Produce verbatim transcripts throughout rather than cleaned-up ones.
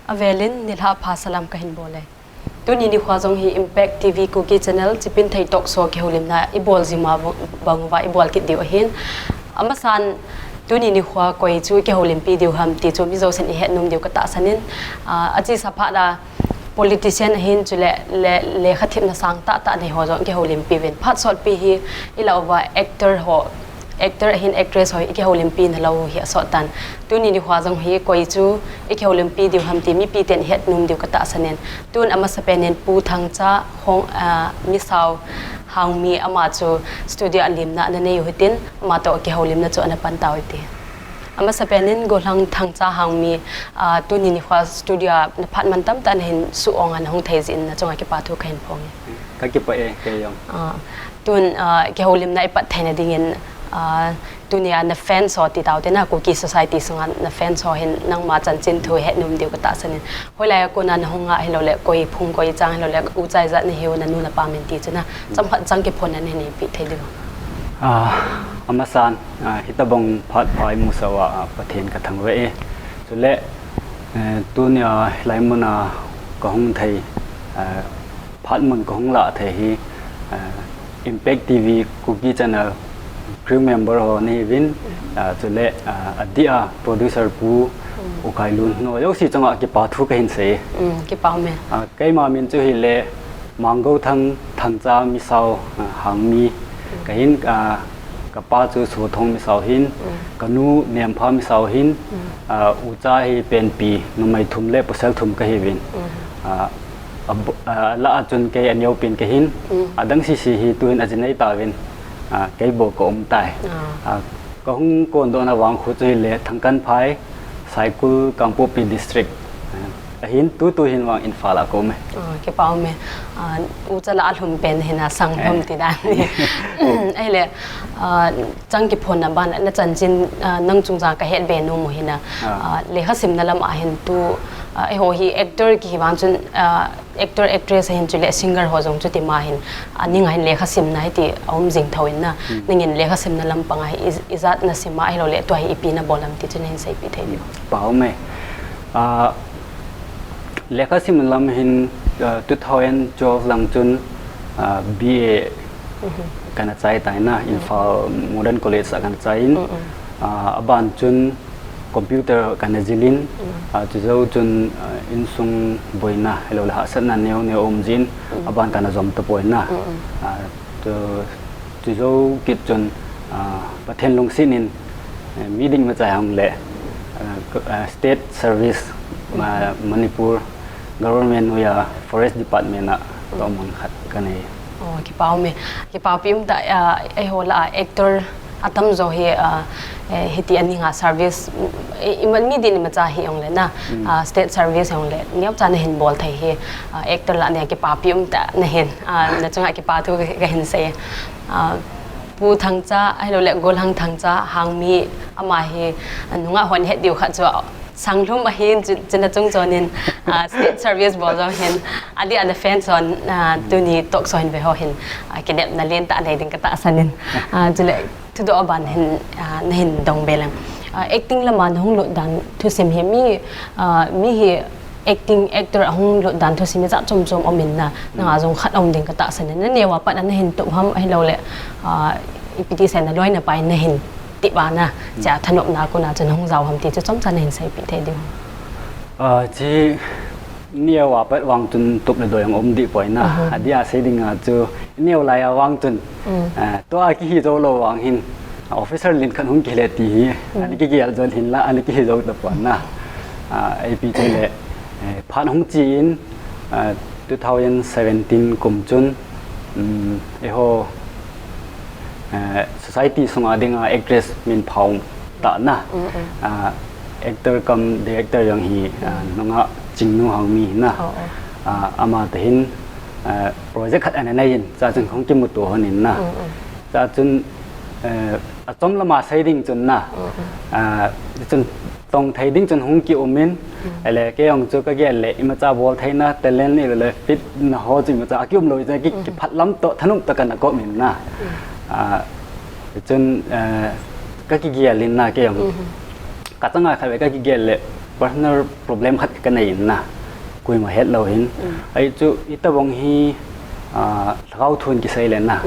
Avelin nilhah pha salam kahin bol e. Tuni nikho jong hi Impact T V Kuki Channel Chipinthei Talk Show kihoulimna ibol jing ma bang uva ibol kit diu ahin. Amasan tuni nikho koi chu kihoulimpi diu ham ti chu mi jousen ihet nom diu katahsan in, ah, achesa phat a politician ahin chule le, lekha themna sang tahtah nei ho jong kihoulimpi uvin. Phat sotpi hi ilah uva actor ho, actor ahin actress ho ikihoulimpi nalou hi asot tan. Tuni nikho jong hi koi chu ikihoulimpi diu ham ti mipi ten ihet nom diu katahsan in. Tun amasapen in Pu Thangcha Hong, ah, Misao Hangmi ama chu studio a limna ana nei u hitin, ama toh kihoulimna chu ana pan tau hite. Amasapen in Golhang Thangcha Hangmi, ah, tuni nikho studio a naphat mantam tah nahin suh ong a nahung thei jeh in nachunga kipathu kahin phong e. Kakipah e, kei jong. Ah, tun, ah, kihoulimna ipat theina dingin, ah, tunia na fans ho ti taute na, Kuki Society sunga na fans ho hin nangma chanchin thu ihet nom diu katahsan in. Hoilai a kona nahung a hilou le, koi phung koi chang hilou le, ucha ijat nahiu, nanu napa min ti chu na. Chomkhat chang kiphonna nahin neipi thei diu. Ah, amasan, ah, hitobang phat pha imusah uva, ah, Pathen kathangvah e. Chule, eh, tunia hilai muna kahung thei, ah, phat mun kahung lah thei hi, ah, Impact T V Kuki Channel crew member ho nahiuvin, ah, chule, ah, adeh a producer Pu U Khailun ho jouse chunga kipathu kahin sei. Mm, kipa ume. Ah, keima min chu hile Manggouthang Thangcha Misao, ah, Hangmi kahin, ah, kapa chu Sothong Misao hin, kanu Nempha Misao hin, ah, ucha hi penpi numei thum le pasal thum kahiuvin. Ah, ab-, ah, alah a chun kei aneopen kahin, adang sese hi tuhin aji nei tauvin, ah, kei bou kaum tai. Ah, kahung kondohna vang khu chu hile Thangkanphai, Saikul, Kangpokpi District, ah, ahin tutu hin vang Imphal a kaum e. Ah, kipa ume. Ah, ucha lah a lhum pen hina sang lhum ti dan. Ahile, ah, chang kiphonna ban nachanchin, ah, nang chungchang kahet be nom u hina. Ah, lekha simna lam a hin tu, ah, eiho hi actor kihi vang chun, ah, actor, actress ahin chule singer ho jong chutima hin, ah, ning a hin lekha simna hiti aum jing thou in na. Nangin lekha simna lampang a hi i, ijat nasim a hilou le tua hi ipi nabol ham ti chu nahin seipi thei diu. Pa ume. Ah, lekha simna lam hin, ah, two thousand twelve lang chun, ah, B A kana chai tai na, Imphal Modern College a kana chai in, ah, aban chun computer kana jil in, ah, chujou chun, ah, insung boina hilou le hahsatna neo neo um jin, aban kana jom tapoi na. Ah, chu, chujou kit chun, ah, Pathen lungset in, eh, mi ding machai hung le, ah, state service, Ma-, Manipur government noiya forest department a tohman khat kanei. Oh, kipa ume. Kipapi um tah, ah, eiho lah a actor atamjo hi, ah, eh, hiti aning a service, mm, i, iman mi ding imacha hijong le na, ah, state service hijong le, neocha nahin bol thei hi, ah, actor lah nia kipapi um tah nahin, ah, nachunga kipathu kahin sei. Ah, Pu Thangcha, ahilou le Golhang Thangcha Hangmi ama hi, ah, nungah hon het diu khat chu, Sanglhum ahin, chu, chuna chung chon in, ah, state service bol jong hin, adeh a na fans hon, ah, tuni talk show hin ve ho hin, ah, kinepna lentah nei ding katahsan in, ah, chule thudoh aban hin, ah, nahin dong be lang. Ah, acting lama nahung lut dan thusim hi mi, ah, mi hi acting, actor ahung lut dan thusim hi jat chom chom um in na, nanga jong khat um ding katahsan in, naneo a pat a nahin tup ham ahilou le, ah, ipi ti sei naloi napai nahin tep a na, chia thanopna kona chun hung jao ham ti chu chomcha nahin seipi thei diu. Ah, chi neo a pat vang chun tup le doi jong um deh poi na. Adeh a sei ding a chu neo lai a vang chun, ah, tua kihi jou lou vang hin, officer len khat hung kile ti hi, ana kigel jon hin la, ana kihi jou tapon na. Ah, ipi ti le, eh, phat hung chi in, ah, two thousand seventeen kum chun, um, eiho, eh, society sunga dinga actress min phau tah na. Ah, actor cum director jong hi, ah, nungah Chingnu Hangmi na. Ah, ama te hin, ah, project khat ana nei in, cha chun hung kimuto hon in na. Cha chun, eh, achom lama sei ding chun na. Ah, chun tong thei ding chun hung kium in, ahile kei jong chu kagel le imacha bol theina talent ahilou le fit na ho chu imacha akium lou chu ki, kiphat lam toh thanop toh kana kop in na. Ah, chun, eh, kakigel in na kei jong. Kachanga khat ve kakigel le, personal problem khat kanei in na. Koima hetlou hin. Ahi chu, itobang hi, ah, lhagao thun kisei le na.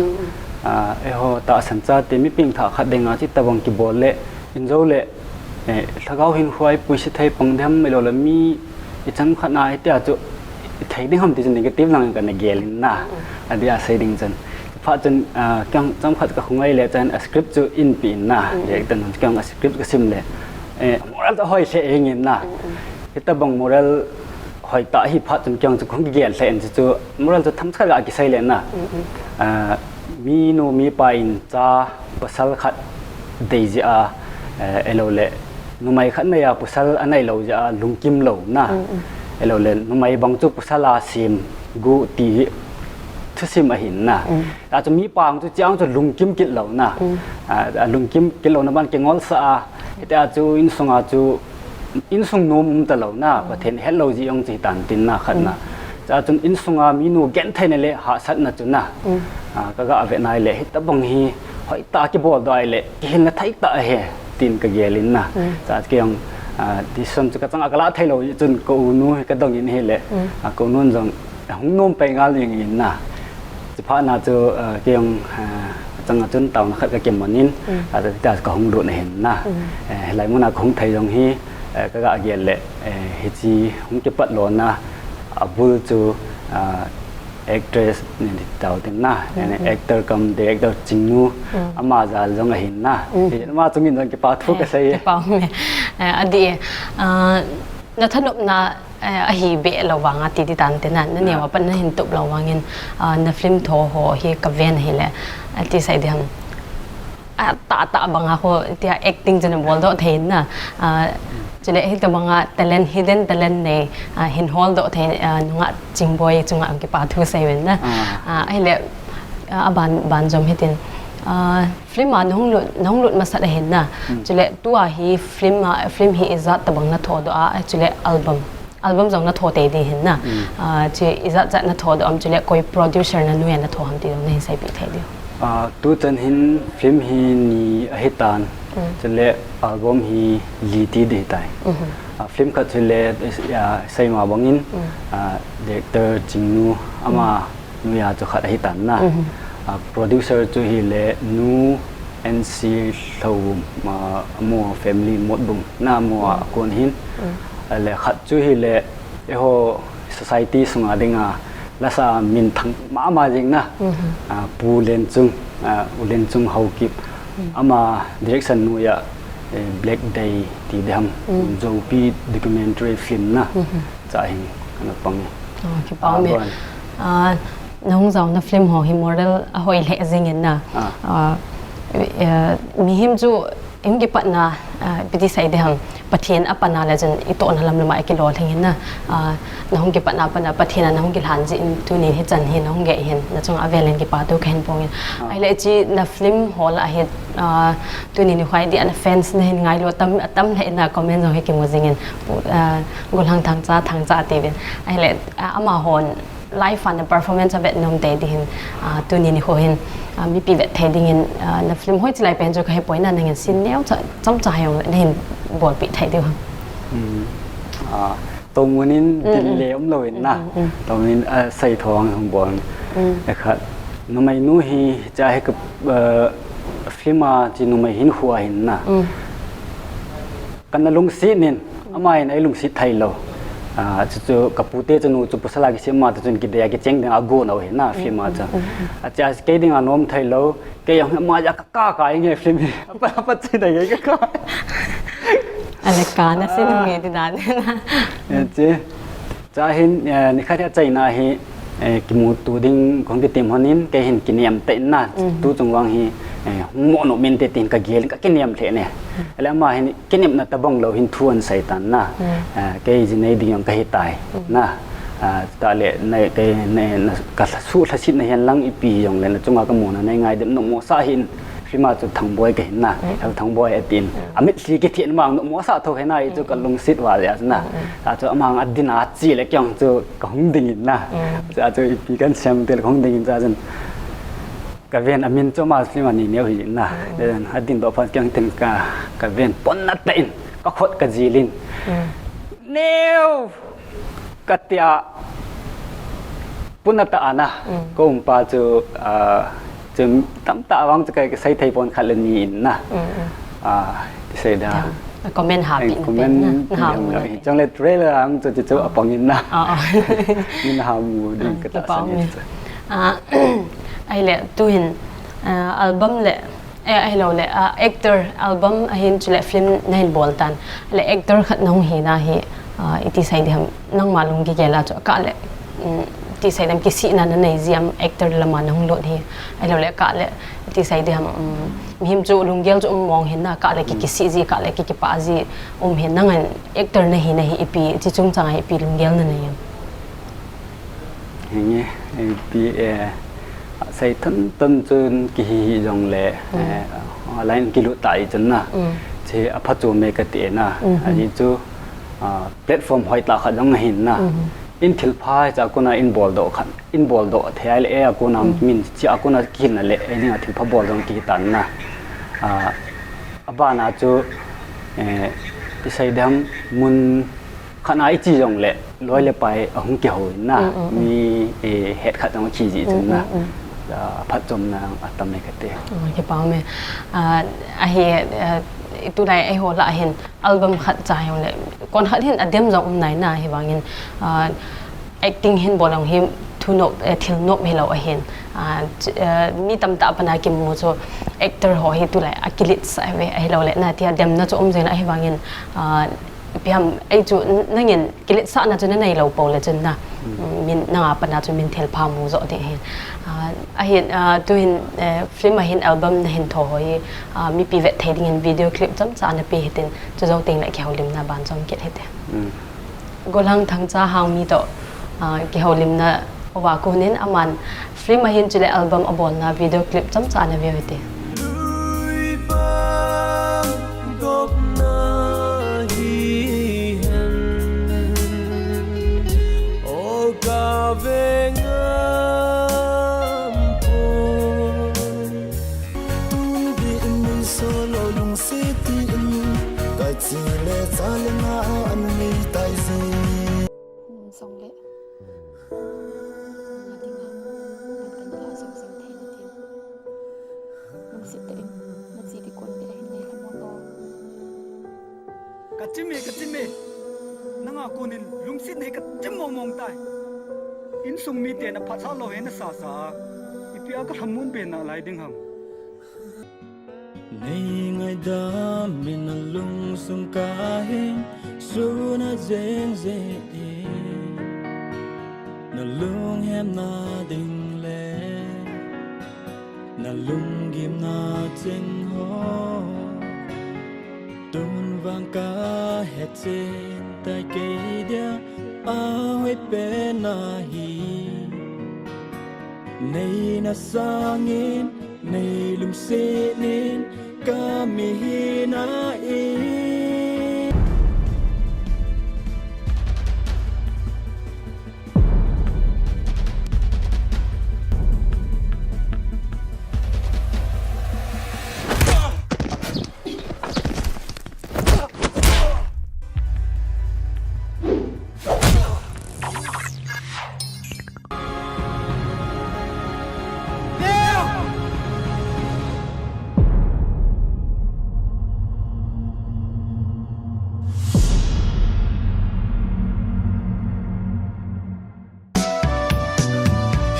Ah, eiho tahsan chate mi pengthah khat dinga chu itobang kibol le, injo le, eh, lhagao hin huai puisi thei pang dem, ahilou le mi ichang khat na hitia chu ithei ding ham ti chu negative lang kana gel in na. Adia sei ding chun. Phat chun, ah, kei jong chomkhat kahung ngai le chun a script chu einpe in na. Director nun kei jong a script kasim le, eh, moral chu ahoi lheh jeng in na. Hitobang moral hoitah hi phat chun kei jong chu kahung kigel lheh in chu, chu moral chu themcha khat ga kisei le na. Ah, minu mipa in cha pasal khat dei jeh a, eh, ahilou le numei khat nei a pasal anei lou jeh a lungkim lou na. Ahilou le numei bang chu pasal a sem gu ti hi thusim ahin na. Achu mipa ang chu chang chu lungkim kit lou na. Ah, alungkim kit louna ban kingolsah a. Hitia chu insunga chu insung nom um talou na. Pathen hetlou jeh jong chu hitan tin na khat na. Chachun insunga minu genthei na le hahsatna chu na. Ah, kaga vet nai le hitobang hi hoitah kibol doh ahile kihilna thei tah ahi tin kagel in na. Chachun kei jong, ah, decision chu kachang a kala thei lou chun ka unu hi kadong in ahile. Ah, ka unun jong hung nom pai ngal jeng in na. Chuphat na chu, eh, kei jong, eh, achang a chun taona khat kakimang in, ati ta kahung lut ahin na. Eh, hilai muna kahung thei jong hi, eh, kaga gel le, eh, hiche hung kipat lona, abul chu, ah, actress ni tao tin na, eh, actor cum director Chingnu, ama jal jong ahin na. Hi ama chungin jong kipa thu kasei e. Kipa me. Eh, adi, ah, nathanopna eh, ahi be lou vang a ti di tan te na, na neo a pat na hin tup lou vang in, ah, na film tho ho hi kaven ahile, ati sei di ham. Ah, tah tah bang a ho, tia acting chu nabol doh thei na. Ah, chule hitobang a talent, hidden talent nei, ah, hin hol doh thei, ah, nungah Chingboi chunga kipa thu sei uvin na. Ah, ahile, ah, aban, ban jom hitin. Ah, film a nahung lut, nahung lut masat ahin na. Chule tua hi film a, film hi ijat tabang natho doh a, chule album. Album jong natho tei di hin na. Ah, chu ijat jat natho doh am, chule koi producer na noiya natho ham ti jong nahin seipeh thei diu. Ah, tuchan hin film hi ni ahitan. Chule album hi li ti di hitai. Ah, film khat chule, ah, seima bangin, ah, director Chingnu ama noiya chu khat ahitan na. Ah, producer chu hile Nu N C Lhouvum, ah, amaho family Motbung na amaho a kon hin. Ah, le khat chu hile eiho society sunga dinga lasa minthang mama jing na. Ah, Pu Lenchung, ah, U Lenchung Haokip. Ama direction noiya, eh, Black Day ti di ham. Zopi documentary film na. Cha hin kana pang. Ah, kipa me. Ah, nahung jaona film ho hi moral ahoi lheh jing in na. Ah, eh, mihem chu ihung kipatna, ah, ipi ti sei di ham, Pathen a pat na le chun itohna lam lam a ikilolhing in na. Ah, nahung kipatna pat na Pathen a nahung kilhan jeh in tuni hichan hi nahung gei hin nachunga avel in kipa thu kahin phong in. Ahile hiche na film ho lah a hi, ah, tuni nikho a dia na fans nahin ngailu tam, atam lheh in na comment jong hi kimu jing in. Pu, ah, Golhang Thangcha, Thangcha ati uvin. Ahile, ah, amahon live a na performance avet nom tei di hin, ah, tuni nikho hin, ah, mipi vet thei dingin, ah, na film hoiche lai pen chu kahe poi na, nangin scene neo cha, chomcha hijongle nahin bolpeh thei diu ham. Ah, tomun in dil le umlou in na. Tomun in, ah, sei thong hung bol. Ekhat, numei nu hi, cha hi ka, ah, film a chu numei hinkho ahin na. Kana lungset in, ama hin eilungset thei lou. Ah, chu chu kapute chanu chu pasal a kisem ma ta chun kidei a kicheng ding a agon u ahi na film a chu. Acha kei dinga nom thei lou, kei jong ama ja ka ka ka nge film hi. Apa apa chi dei ka ka. Ale ka na sin nge ti dan. Ache. Cha hin, eh, nikhat hi achaina hi, eh, kimuto ding kong kitem hon in, kei hin kinem tah in na, tu chung vang hi, eh, hung mo nom inte tin kagel in kakinem lheh ne. Ale ama hin kinepna tabang lou hin thu ahin sei tan na. Eh, kei jinei ding jong kahi tai na. Ah, ta le, na, kei, na, na, ka lhasu lhasetna hihen lang ipi hijongle nachunga kamuna nei ngaidam nom mo sa hin. Film a chu Thangboi kahin na, Thangboi atin. Amitlhi kithin mang nom mo sa tho kahin na, hichu kalungset val jeh a chu na. Achu amang adin a chi le kei jong chu kahung ding in na. Achu ipi kahin sem tile kahung ding in cha chun. Kaven amin chu ama film a ni neo hi na. Adin doh phat kei jong tin ka, kaven pon na tah in, kakhut kajil in. Neo! Katia puna ta ana. Ko umpa chu, ah, chu tamtah vang chu ka, ka sei thei pon khat le ni in na. Ah, ti sei da. Comment ha pi na comment pen na. Na ha mu na. Chang le trailer ang chu chu apang in na. Ah, ah. Min ha mu ding ka ta sa ni chu. Ah, ahile tuhin, ah, album le Eh, ahilou le, ah, actor album ahin chule film nahin bol tan. Le actor khat nahung hina hi, ah, iti sei diham, nangma lung kigel a chu kah le, um, iti sei diham kisihna nanei jia actor lama nahung lut hi. Ahilou le kah le, iti sei diham, um, mihem chu lunggel chu um mong hin na, kah le ki, kisih ji, kah le ki, kipah ji um hin, nangin actor nahi nahi ipi, chi chungchang a ipi lunggel nanei em. Henge, eh, pi, eh, sei thon thon chun kihi hi jong le, eh, line kilut ta i chun na. Che a pha chu me ka ti na. Aji chu, ah, platform hoi ta kha jong hin na. In thil pha cha kuna in bol do khan, in bol do thei le e a kuna min chi a kuna kihin na le, e ding a thil pha bol jong ki tan na. Ah, a bana chu, eh, ti sei dam mun Khat na i chi jong le, loi le pai ahung kihou in na, mi, eh, het khat jong a chi ji chun na, a phatchomna a tam e kati. Oh, kipah me. Ah, ahi, ah, tulai eiho lah hin album khat cha jong le, kon khat hin adem jong um nai na, hivangin, ah, acting hin bol jong hi thu nop, eh, thil nop hilou ahin. Ah, ch-, eh, mi tamtah pana kimu chu actor ho hi tulai a kiletsah ve, ahilou le na, tia demna chu um jing na, ahivangin, ah, Ipi ham, ei chu, n-, nangin kiletsahna chu nanei lou pou le chun na. Mm, min, nanga pana chu min thil pha mu jo ding hin. Ah, ahin, ah, tuhin, eh, film ahin album nahin tho ho hi, ah, mipi vet thei dingin video clip chomcha nape hitin, chu jou teng le kihoulimna ban chom kit hite. Mm. Gollhang Thangcha Hangmi toh, ah, kihoulimna uva konin aman film ahin chule album abolna video clip chomcha nave u hite. Gopna hi hen, o ka ve ngam poi. Tun bi in min so lo lungset in, ka chi le cha le nga an nei tai ji. Song le. Nga ding ham, man kan la song song thei na tin. Lungset tah in, na chi di kon le ahin nei la mo to. Ka chim e, ka chim e. Nanga konin lungset nei ka chim mong mong tai. Insung mite na phatsa lou he na sa sa. Ipi a ka lhamon be nalai ding ham. Nei ngaidam in na lungsung ka hin suna jeng jeng in. Na lunghemna ding le na lunggimna ching ho. Tun vang ka het chen tai kei dia a hoi pen ahi. Nei na sangin, nei lungsetin, ka mihin ahi.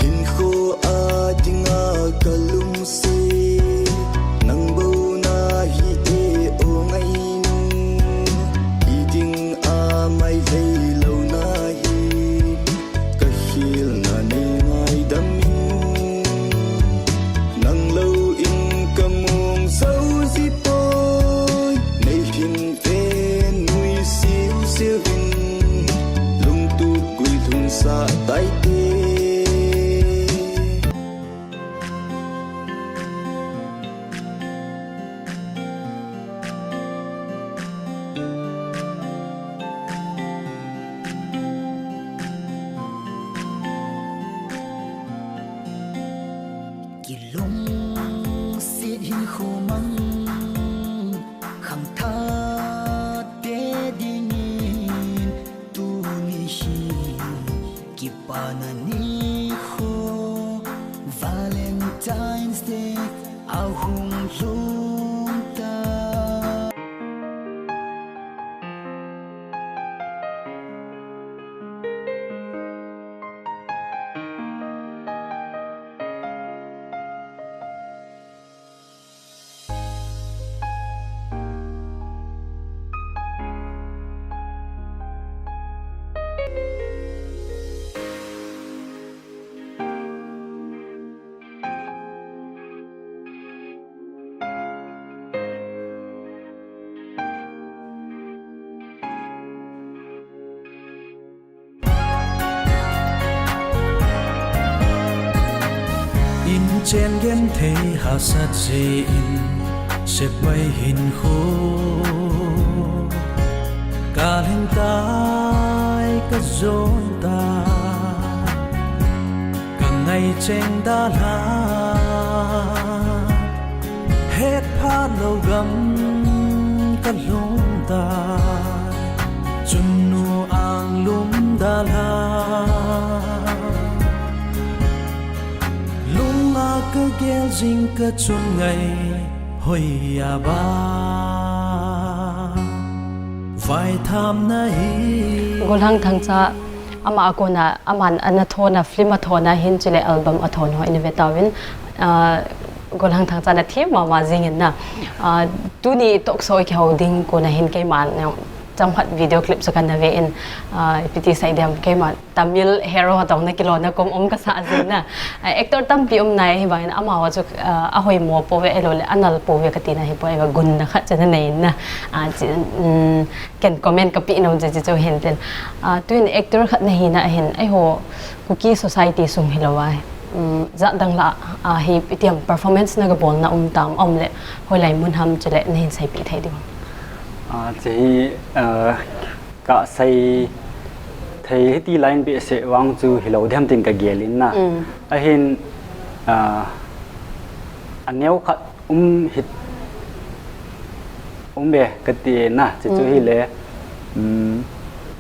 Hinkho a dinga ka lungset, nang bou nahi e o ngainu. Hi dinga mai lei lou nahi, ka hilna nei ngaidam in. Nang lou in ka mong jou ji poi, nei hin ven nui siu siu in, lungtup guilhung sah tai te. Kilungset hinkho mang, khangthah te dingin. Ipa na nikho Valentine's Day ahung lhung ta. Inchen genthei hahsat jeh in sepai hinkho kalhing tai, kajon tai, kangai cheng dalha. Hetpha lou gam kalhung tai, chunnu ang lum dalha. Lunga kagel jing kachun ngai hoiya ba. Vaitham nahi. Golhang Thangcha, ama a kona, aman ana thona, film a thona hin, chule album a thon ho ina ve tauvin, ah, Golhang Thangcha nathem mama jingin na. Ah, tuni talk show kihou ding kona hin keiman, chomkhat video clip chu kana ve in, ah, ipi ti sei dem, keima Tamil hero ho toh na kilona kom um kasa jing na. Ah, actor tampi um nai, hibangin amaho chu, ah, ahoimo pouve, ahilouleh anal pouve kati na hipoi, gunna khat chu nanei na. Ah, chi, um, ken comment kapeh nom chu, chu, chu hintin. Ah, tuin actor khat nahina ahin, eiho Kuki society sung hilou a, um, jat dang lah a hi itiam performance na gabol na um tam, um le hoilai mun ham chule nahin seipeh thei diu. Ah, chi hi, ah, kasei thei hiti line behseh vang chu hilou dem tin kagel in na. Mm. Ahin, ah, aneo khat um hit, um be kati na, chi chu Mm. hile, um,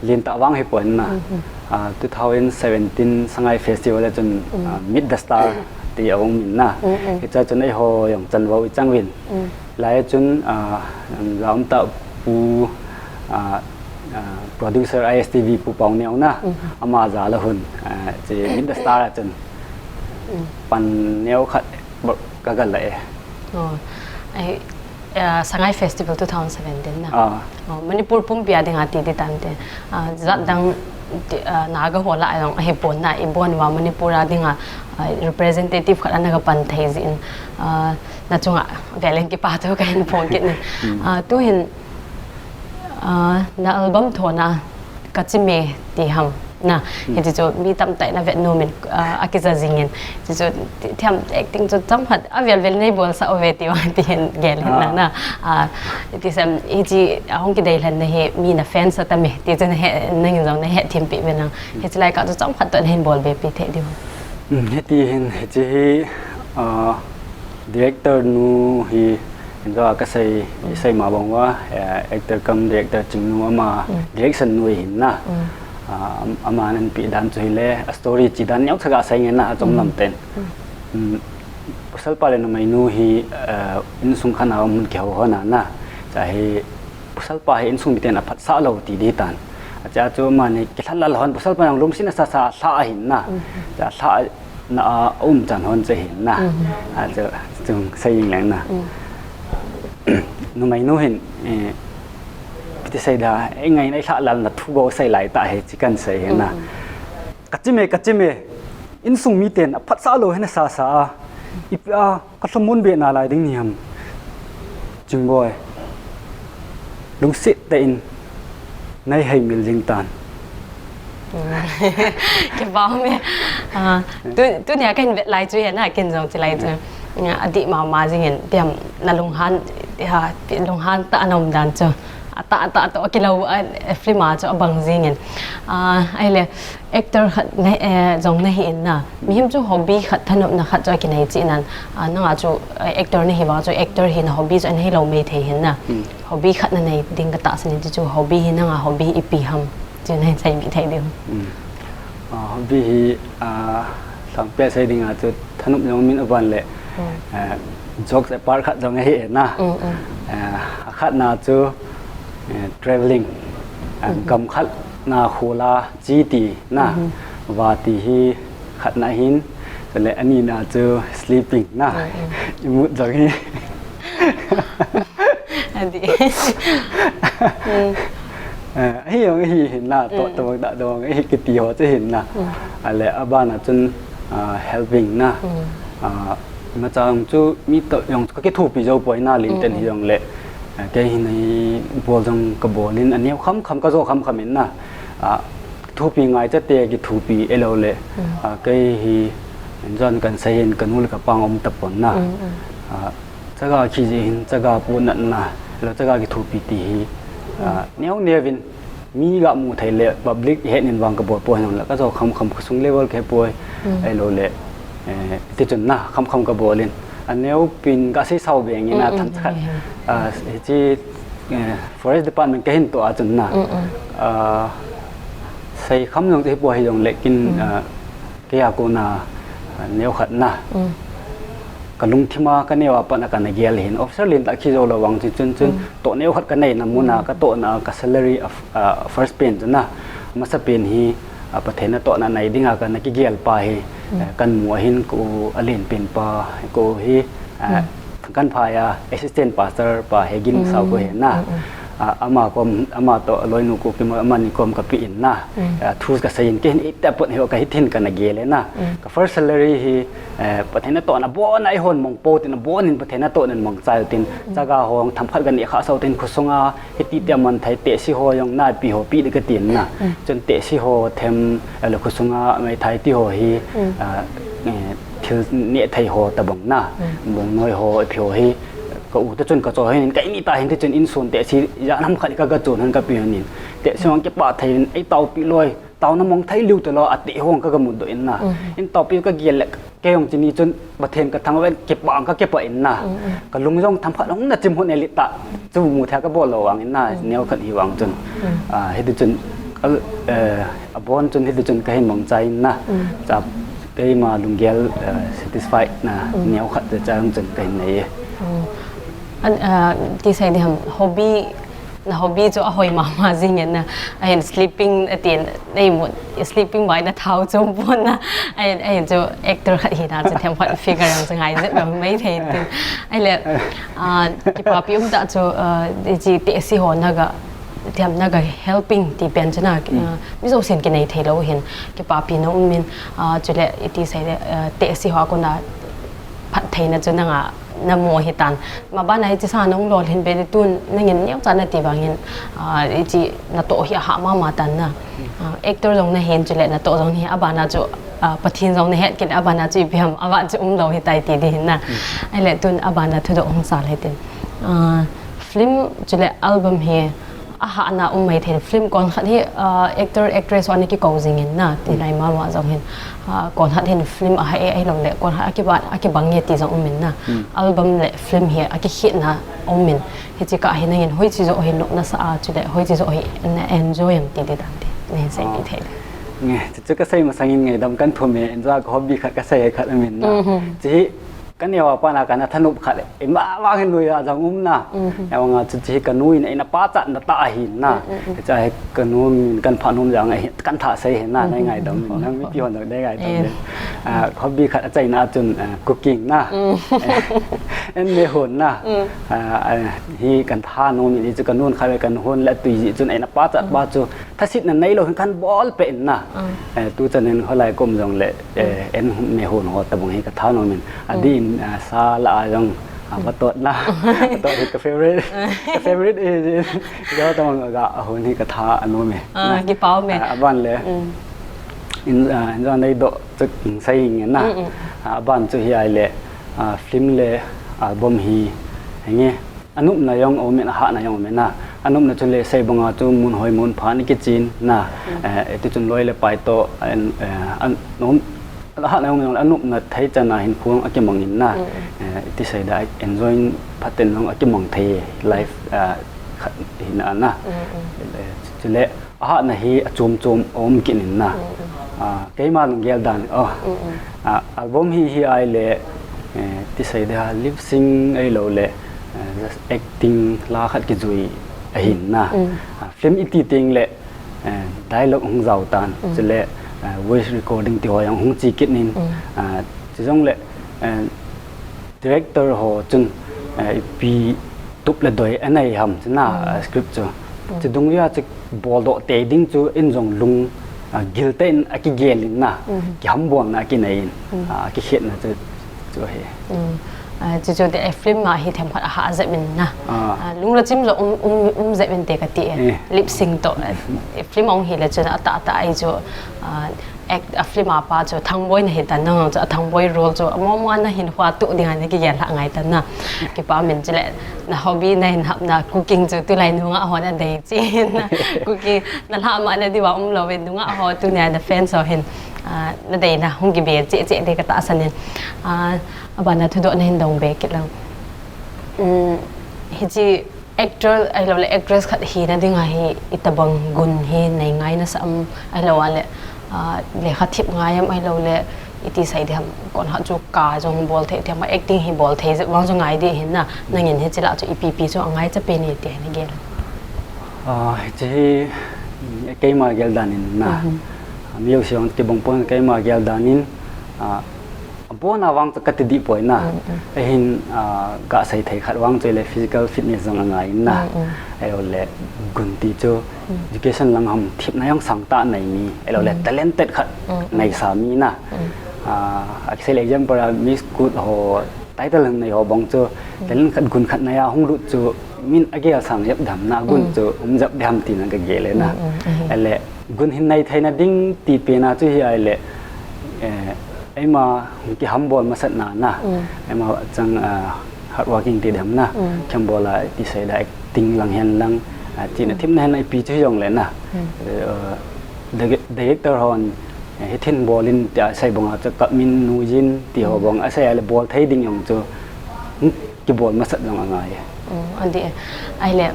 lentah vang hipon na. Mm-hmm. Ah, two thousand seventeen Sangai Festival a chun, Mm. ah, Meet the Star ti aum in na. Mm-mm. Hiche a chun eiho jong chanvo ichang uvin. Mm. Lai a chun, ah, la umtah pu, ah, ah, producer I S T V Pu Pauneo na. Mm-hmm. Ama jal a hin, ah, chi Meet the Star a chun Mm. pan neo khat kaga la e. Oh, ai, ah, Sangai Festival two thousand seventeen na. Ah. Oh, Manipur pumpi a dinga ti di tam te. Ah, jat dang ti, ah, Naga ho lah a jong ahipon na, ibon uva Manipur a dinga, ah, representative khat ana kapan thei jin. Ah, nachunga velin kipa thu kahin phong kit in. Hmm. Ah, tuhin, ah, na album thona Kachime ti ham na, Hmm. hiche chu mi tamtah in avet nom in, ah, akija jingin. Hiche chu ti, thiam acting chu chomkhat avel vel nei bolsah uve ti vang ti hin gel hin Ah. na na. Ah, ti sem, hiche ahung kidei lhen na hi mi na fans atam e ti chu nahe, nangin jong nahe thim pi ve nang. Hmm. Hiche lai kah chu chomkhat toh nahin bol be pi thei diu. Hmm, hiti hin, hiche hi, ah, director nu hi, Injo a kasei, Mm. isei ma bang uva, eh, actor cum director Chingnu ama Mm. direction nu ahin na. Mm. Ah, am-, ama nanpi dan chu hile, a story chi dan neocha kasei nge na, achom Mm. lam ten. Mm. Mm, pasal pa le numei nu hi, eh, insung khat a um kihou hon a na. Cha hi, pasal pa hi insung miten aphatsah lou ti di tan. Acha chu ama ni kilhalal hon, pasal pa jong lungset asasa lha ahin na. Mm. Cha lha na a um chan hon che hin na. Mhm. A chu, chung sei jing leng na. Mm. Numei nu hin, eh, piti sei da, eh, ngai na i lha lal na thu bou sei lai ta he chi kan sei he na. Mm. Kachime, kachime, insung miten aphatsah lou he na sasa a. Ipi a, kalhamun be na lai ding ni ham. Chingboi. Lungset tah in, nei hei mil jing tan. Kibang me. Ah, tu, tunia kahin vet lai chu hi na, ken jong chi lai chu. Mm. Adih mama jingin, tiam na lunghan, ha, lunghan tah a na um dan chu. Atah, atah toh kilou, ah, film a chu abang jingin. Ah, ahile, actor khat na, eh, jong nahi in na. Mihem chu hobby khat thanopna khat chu akinei chi nan. Ah, nanga chu, eh, actor nahi vang chu actor hina hobby chu ana hilou mei thei hin na. Mm. Hobby khat nanei ding katahsan in, chu hobby hi nanga hobby ipi ham. Chu nahin sei mi thei diu. Mm. Ah, hobby hi, ah, lhangpet sei dinga chu thanop jong min aban le, ah, jokes apart khat jong ahi na. Ah, akhatna chu, eh, travelling, ah, gam khat na khula chi ti na, va ti hi khatna hin, chule anina chu sleeping na. Imut jong hi. Adi. Eh, ahi jong ahi hin na, to, to bang da dong, ahi kiti ho chu hin na. Ale abana chun, ah, helping na. Ah, imacha jong chu mi to jong chu ka kithopi jou poi na, len ten hi jong le. Ah, kei hin hi bol jong ka bol in, aneo kham kham ka jo kham kham in na. Ah, thopi ngai chate kithopi elo le. Ah, kei hi jon kan sei hin ka nu le ka pa um tapon na. Ah, chaga khi ji hin, chaga pu natna, lo chaga kithopi ti hi, ah, neo neo vin, mi ga mu thei le, public het nin vang ka bol poi hin la, ka jo kham kham ka sung level ke poi, ai lo le, eh, ti chun na, kham kham ka bol in. Aneo pin ka sei sao be ngi na, than khat, ah, chi, eh, forest department ka hin to a chun na, ah, sei kham jong te poi hi jong le kin, ah, Kei a kona, ah, neo khat na. Ka lungthim a ka neo a pat a kana gel hin. Officer len tah khi jou lou vang chun, chun, chun, toh neo khat ka nei na mun a, ka toh na ka salary a, ah, first pen chu na. Masa pen hi, ah, Pathen natohna nei dinga kana kigel pa hi. Eh, kan mu a hin ka u a len pen pa, ka u hi, ah, Thangkanphai a assistant pastor pa hi gin sao ko hi na. Ah, ama kom, ama toh loinu ko kima, amani kom ka pe in na. Ah, thu ka sei in kei hin ita pot hi ka hi thin kana gel e na. Ka first salary hi, eh, Pathen natohna bon a eihon mong po tin, bon in Pathen natohna mong chai tin, chaga hong tham khat ka neh kha sao tin, khosunga hiti te man thei te si ho jong na pi ho pi de ka tin na. Chun te si ho them, eh, le khosunga mai thai ti ho hi, ah, eh, thil neh thei ho tabang na. Bong noi ho, pi ho hi, ka u te chun ka cho hin, ka ini ta hin te chun in sun te si, ja nam khat ka ga chun han ka pi hin. Te si hong ke pa thei in, ei tau pi loi, tau na mong thei liu te lo, a te hong ka ga mu do in na. In tau pi ka gel le, ke hong chini chun, Pathen ka thang ven, ke pa ang ka ke pa in na. Ka lung jong tham khat hong na chim hon e li ta, chu mu thei ka bol lo vang in na, neo khat hi vang chun. Ah, hiti chun, al, eh, a bon chun hiti chun ka hin mong chai in na. Cha Keima lunggel, eh, satisfied na neo khat te chang chun ka hin nei e. An, ah, ti sei di ham, hobby, na hobby chu a hoi mama jing in na, a hin sleeping a tin, nei mu, sleeping bai na thau chom pon na, a hin, a hin chu actor khat hi na chu them khat figure ang chu ngai jep lo mai thei tin. Ai le, ah, kipapi um ta chu, ah, chi te si ho na ga, Thiam na ka helping ti pen chu na, ah, mi jousen kinei thei lou hin, kipapi na um in, ah, chule iti sei le, ah, tehse ho a kona phattheina chu nanga na mu ahi tan. Maban a hiche sa nahung lolhin be le tun nangin neocha nati vangin, ah, hiche natoh hi ahah mama tan na. Ah, actor jong nahin chule natoh jong hi abana chu, ah, Pathen jong nahet kit le abana chu ipi ham, aban chu umlou hitai ti ding hin na. Ahile tun abana thudoh hung sa le tin. Ah, film chule album hi ahahna um mai thei, film kon khat hi, ah, actor, actress ho ana kikou jing in na, ti lai mama jong hin, ah, kon khat hin film ahah e, ahilou le, kon khat akibang, akibang e ti jong um in na. Album le film hi akikhetna um in, hiche kah hi nangin hoiche joh hi nop nasa a, chule hoiche joh hi na enjoy em ti di dan ti, nahin sei kit thei le. Nge, chu chu kasei masang in ngaidam kan thum e, enjoy ka hobby khat kasei khat um in na. Chu hi, Ka neo a pat a kana thanop khat, ima vang hin lui a jong um na. Ewang a chu, chu hi kanu in eina pachatna tah ahin na. Hiche hi kanu min kan phat nom jong ahi, kan thah sei hin na, nei ngaidam in, nang mipi hon nei ngaidam in. Ah, hobby khat achaina chun, ah, cooking na. Eh, en me hon na. Ah, ah, hi kan tha nom in, chu kanun khat ve kan hon le tui ji chun eina pachat pa chu. Thasitna neilou hin kan bol peh in na. Eh, tuchan in kholai kom jong le, eh, en me hon ho tabang hi ka tha nom in. Adin, ah, sa la a jong, ah, vatot na. Vatot hi ka favorite. Ka favorite e, jo tabang ga hon hi ka tha nom e. Ah, kipah me. Ah, aban le. In, ah, in jong nei doh chu sei nge na. Ah, aban chu hi ahile, ah, film le album hi, henge. Anopna jong um in, ahahna jong um in na. Anopna chu le sei banga chu mun hoi mun pha ni kichen na. Eh, ti chun loi le pai toh, an, eh, an, nom, ahahna jong um in, anopna thei chan a hin khuang akimang in na. Eh, ti sei da enjoy phaten jong akimang thei life, eh, khat hin na na. Eh, chu le Ahahna hi achom chom aum kit in na. Mm, mm. Ah, keima lunggel dan, oh. Ah, album hi hi ai le, eh, ti sei de ha, lip sync ai lo le, eh, just acting la khat kijui ahin na. Ah, film iti teng le, eh, dialogue hung jao tan, chule, eh, voice recording ti ho jong hung chi kit nin, ah, chi jong le, eh, director ho chun, eh, ipi tup le doi anei ham chu na, ah, script chu. Chu dung ya chu bol doh te ding chu in jong lung, ah, gil te in akigel in na, kihambol na akinei in, ah, akikhet na chu, chu hi. Ah, chu chu te film a hi themkhat aha jep in na. Ah. Ah, lung le chim jong um, um, um jep in te kati e. Eh. Lip sync to, eh, film ong hi le chu na ata ata ai chu, ah, act, a film a pa chu Thangboi na hi tan nang chu a Thangboi role chu amo mo na hin hua tu ding a na kigel lha ngai tan na. Kipa min chu le na hobby na hin hap na cooking chu tulai nunga ho na dei chi na. Cooking na lha ma na diu a um lo ve nunga ho tu na na fans ho hin, ah, na dei na hung kibe che che de ka tahsan in. Ah, abana thudoh na hin dong be kit lang. Um, hi chi actor ai lo le actress khat hi na ding a hi itabang gun hi nei ngai na sa am ai lo a le, ah, lekha thip ngai am ai lo le iti sei di ham kon ha chu ka jong bol thei thei ma acting hi bol thei jep vang chu ngai di hin na nangin hi chi la chu ipi pi chu angai cha pe ni ti na gel. Ah, hi chi hi, mm, keima gel dan in na. Mhm. Ah, mi u siang ti bang pon keima gel dan in, ah, Abon a vang chu ka ti dih poi na. Mm, mm. Ahin, ah, ka sei thei khat vang chu le physical fitness jong angai in na. Mm, mm. Ai lo le gun ti chu education lang ham thipna jong sang tah nei mi. Ai lo le talented khat nei sa mi na. Mm. Ah, a kisei le example a Miss Kut ho title hung nei ho bang chu talent khat gun khat nei a hung lut chu min agel sang jep dem na gun chu um jep dem ti na ka gel e na. Mm, mm, mm. Ai le gun hin nei theina ding ti pe na chu hi ai le, eh, eima kihambol masat na na. Mm. Eima chang, ah, hard working ti dem na. Mm. Kihambol a ti sei da acting lang hen lang, ah, ti na thim na hen ipi chu jong le na. Mm. Eh, uh, di-, director hon, eh, hi thin bol in ti a sei bang a chu ka min nu jin ti ho bang a sei a le bol thei ding jong chu, hmm, kibol masat jong angai. Mm, andi e. Ai le,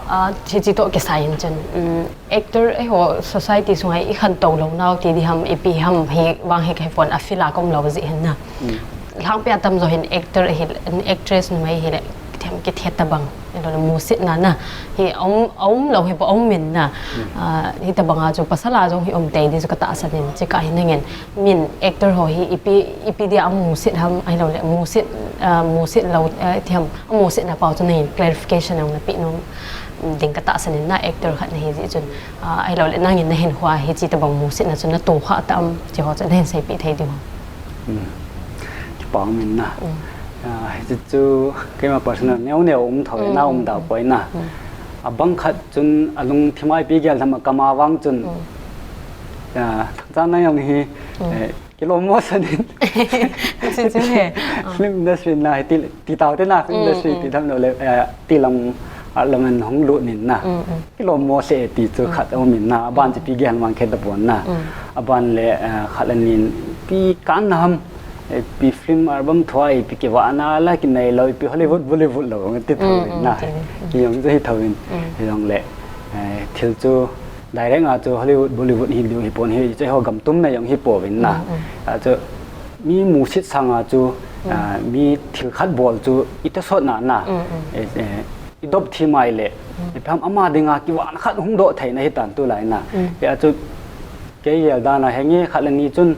ah, chi chi to kisai in chun, mm, actor, eh, ho society sunga i khantou lou nau ti di ham, ipi ham, hi vang hi ka hi phone a fila kom lou ji hin na. Mm. Lhangpi a tamjo hin actor hi, actress numei hi le, them kithet tabang, eh, lo le musit na na. Hi um, um lou hi pa um min na. Mm. Ah, hi tabang a chu pasal a jong hi um tei di chu ka tahsan in, chi ka hi nangin. Min actor ho hi ipi, ipi dia amusit ham, ai lo le, musit, ah, musit lou, eh, thiam, amusit na pau chu nangin clarification ang na pi nom ding ka tahsan in na actor khat na hi ji chun, ah, ai lo le, nangin na hin hua hi chi tabang musit na chun na to kha tam, chi ho chu na hin sei pi thei di ho. Hmm. Kipa min na. Hmm. Ah, hi chu keima personal neo neo um thou na um da poi na. Hmm. Abang khat chun alung thim a ipi gel tham a kama vang chun. Hmm. Ah, thangcha na jong hi, hmm, eh, Kilom mo sanin. Chu chu he. Ah. Film industry na hi ti, ti tau te na film industry ti tham lo le, eh, ti lam, ah, lam an hung lut nin na. Mm, mm. Kilom mo se ti chu khat um in na, aban chu pi gen mang khen ta pon na. Mm. Aban le, eh, khat le nin pi kan na ham, eh, pi film album thua, eh, pi kiva na la kinei lo, pi Hollywood, Bollywood lo, ti thou in na. Mm, mm, ti. Ki jong chu hi thou in. Mm. Hi jong le, eh, thil chu Direct a chu Hollywood, Bollywood hi diu hi pon hi, chu ho gam tum na jong hi pouvin na. Mm, mm. A chu mi musit sang a chu, mm, a, mi thil khat bol chu i ta sot na na. Mm, mm. Eh, eh, i dop thi mai le. Mm. I pham ama ding a kivan khat hung doh thei na hi tan tu lai na. Mm. Eh, a chu kei gel dan a henge khat le ni chun,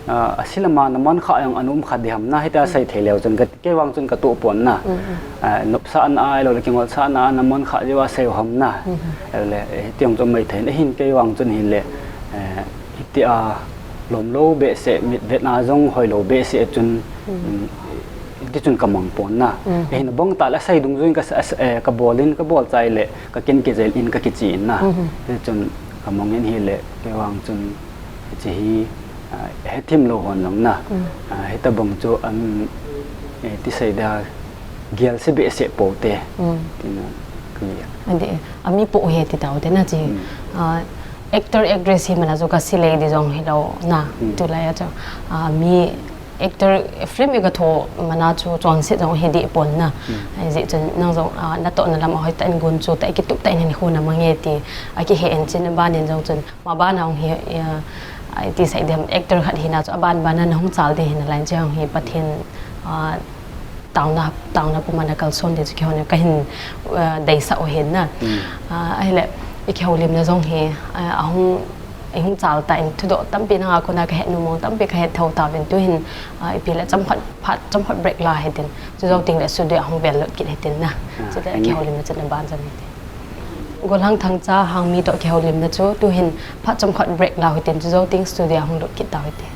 a, a silama na man kha jong an um kha di ham na hi ta sei thei leu chun ka Kei vang chun ka tuh pon na. Mm, mm. Ah, nopsahna a, ahilou le kingolsahna a, na man kha jeh uva sei u ham na. Mm, mm. Ahilou le, eh, hiti jong chu mai thei in, ahin kei vang chun hile, eh, hiti a lom lou behseh, mit vet na jong hoi lou behseh chun, mm, mm, hiti chun ka mang pon na. Mm. Ahin abang tah le asei dungjuiyin ka sa-, as-, eh, ka bol in, ka bol chai le, ka kin kijel in, ka kichi in na. Mm, mm. Hiti chun ka mang in hile, kei vang chun, Hiche hi, ah, hethim lou hon jong na. Mm. Ah, hitabang chu an, eh, ti sei da gel se behseh pou te. Mm. Tina, kei. Adi, ami pou he ti tau te na chi. Mm. Ah, actor, actress hi mana chu ka silei di jong hilou na. Mm. Tulai a chu, ah, mi actor, film i ka tho mana chu chonset jong hi di pon na. Mm. Ai ji chun nang jong, ah, na toh na lam a hoi ta in gun chu ta i kitup ta in hin khu na mange ti. A kihe in chin ban in jong chun Ma bana hung hi, eh, Ai ti sai dem actor khat hina chu aban ban a nahung chal ding hina line chang hi Pathen, ah, tauna, tauna puma nakalson ding chu kihou ni kahin, ah, deisah u hin na. Hmm. Ah, ahile, i kihoulimna jong hi, ah, ahung, ihung chal tan thudoh tampi nanga kona kahet nom mong tampi kahet thou tauvin tuhin, ah, ipi le chomkhat, phat chomkhat break la hitin. Chujou teng le studio ahung vel lut kit hitin na. Ah, chule kihoulimna chu naban jong hitin. Golhang Thangcha Hangmi toh kihoulimna chu tuhin phat chomkhat break lau hitin chujou teng studio ahung lut kit tau hitin.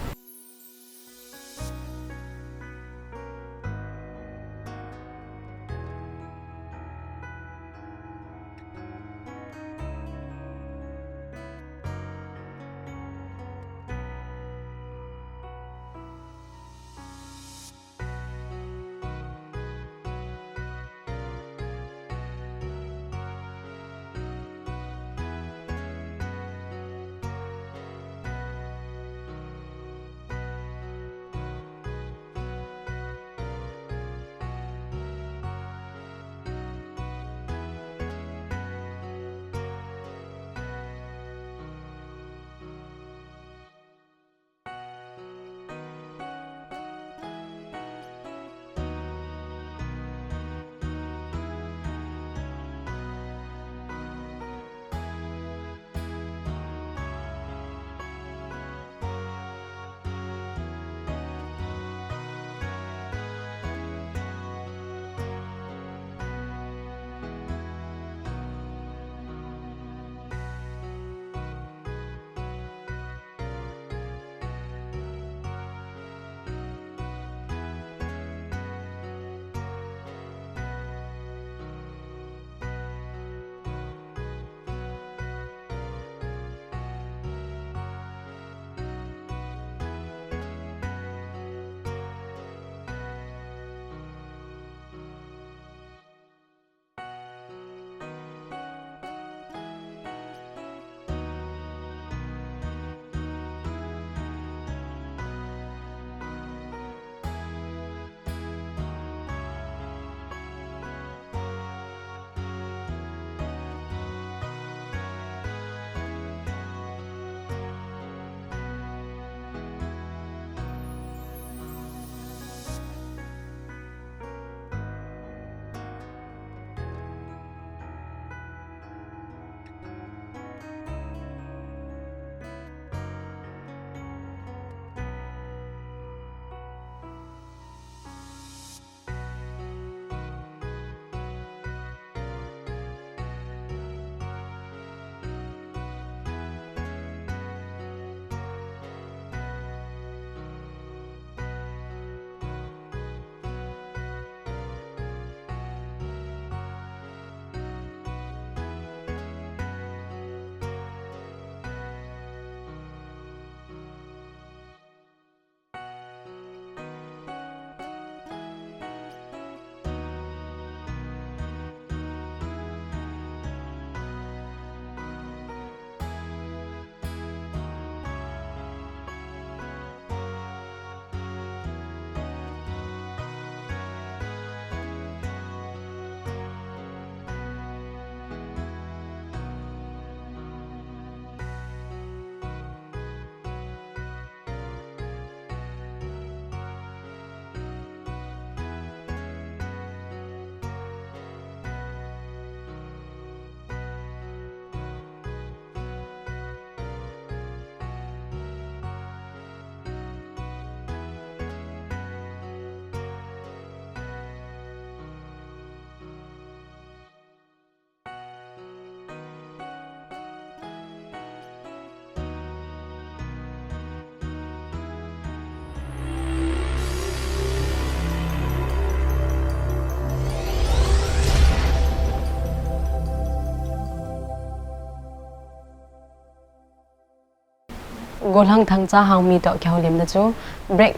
Golhang Thangcha Hangmi toh kihoulimna chu break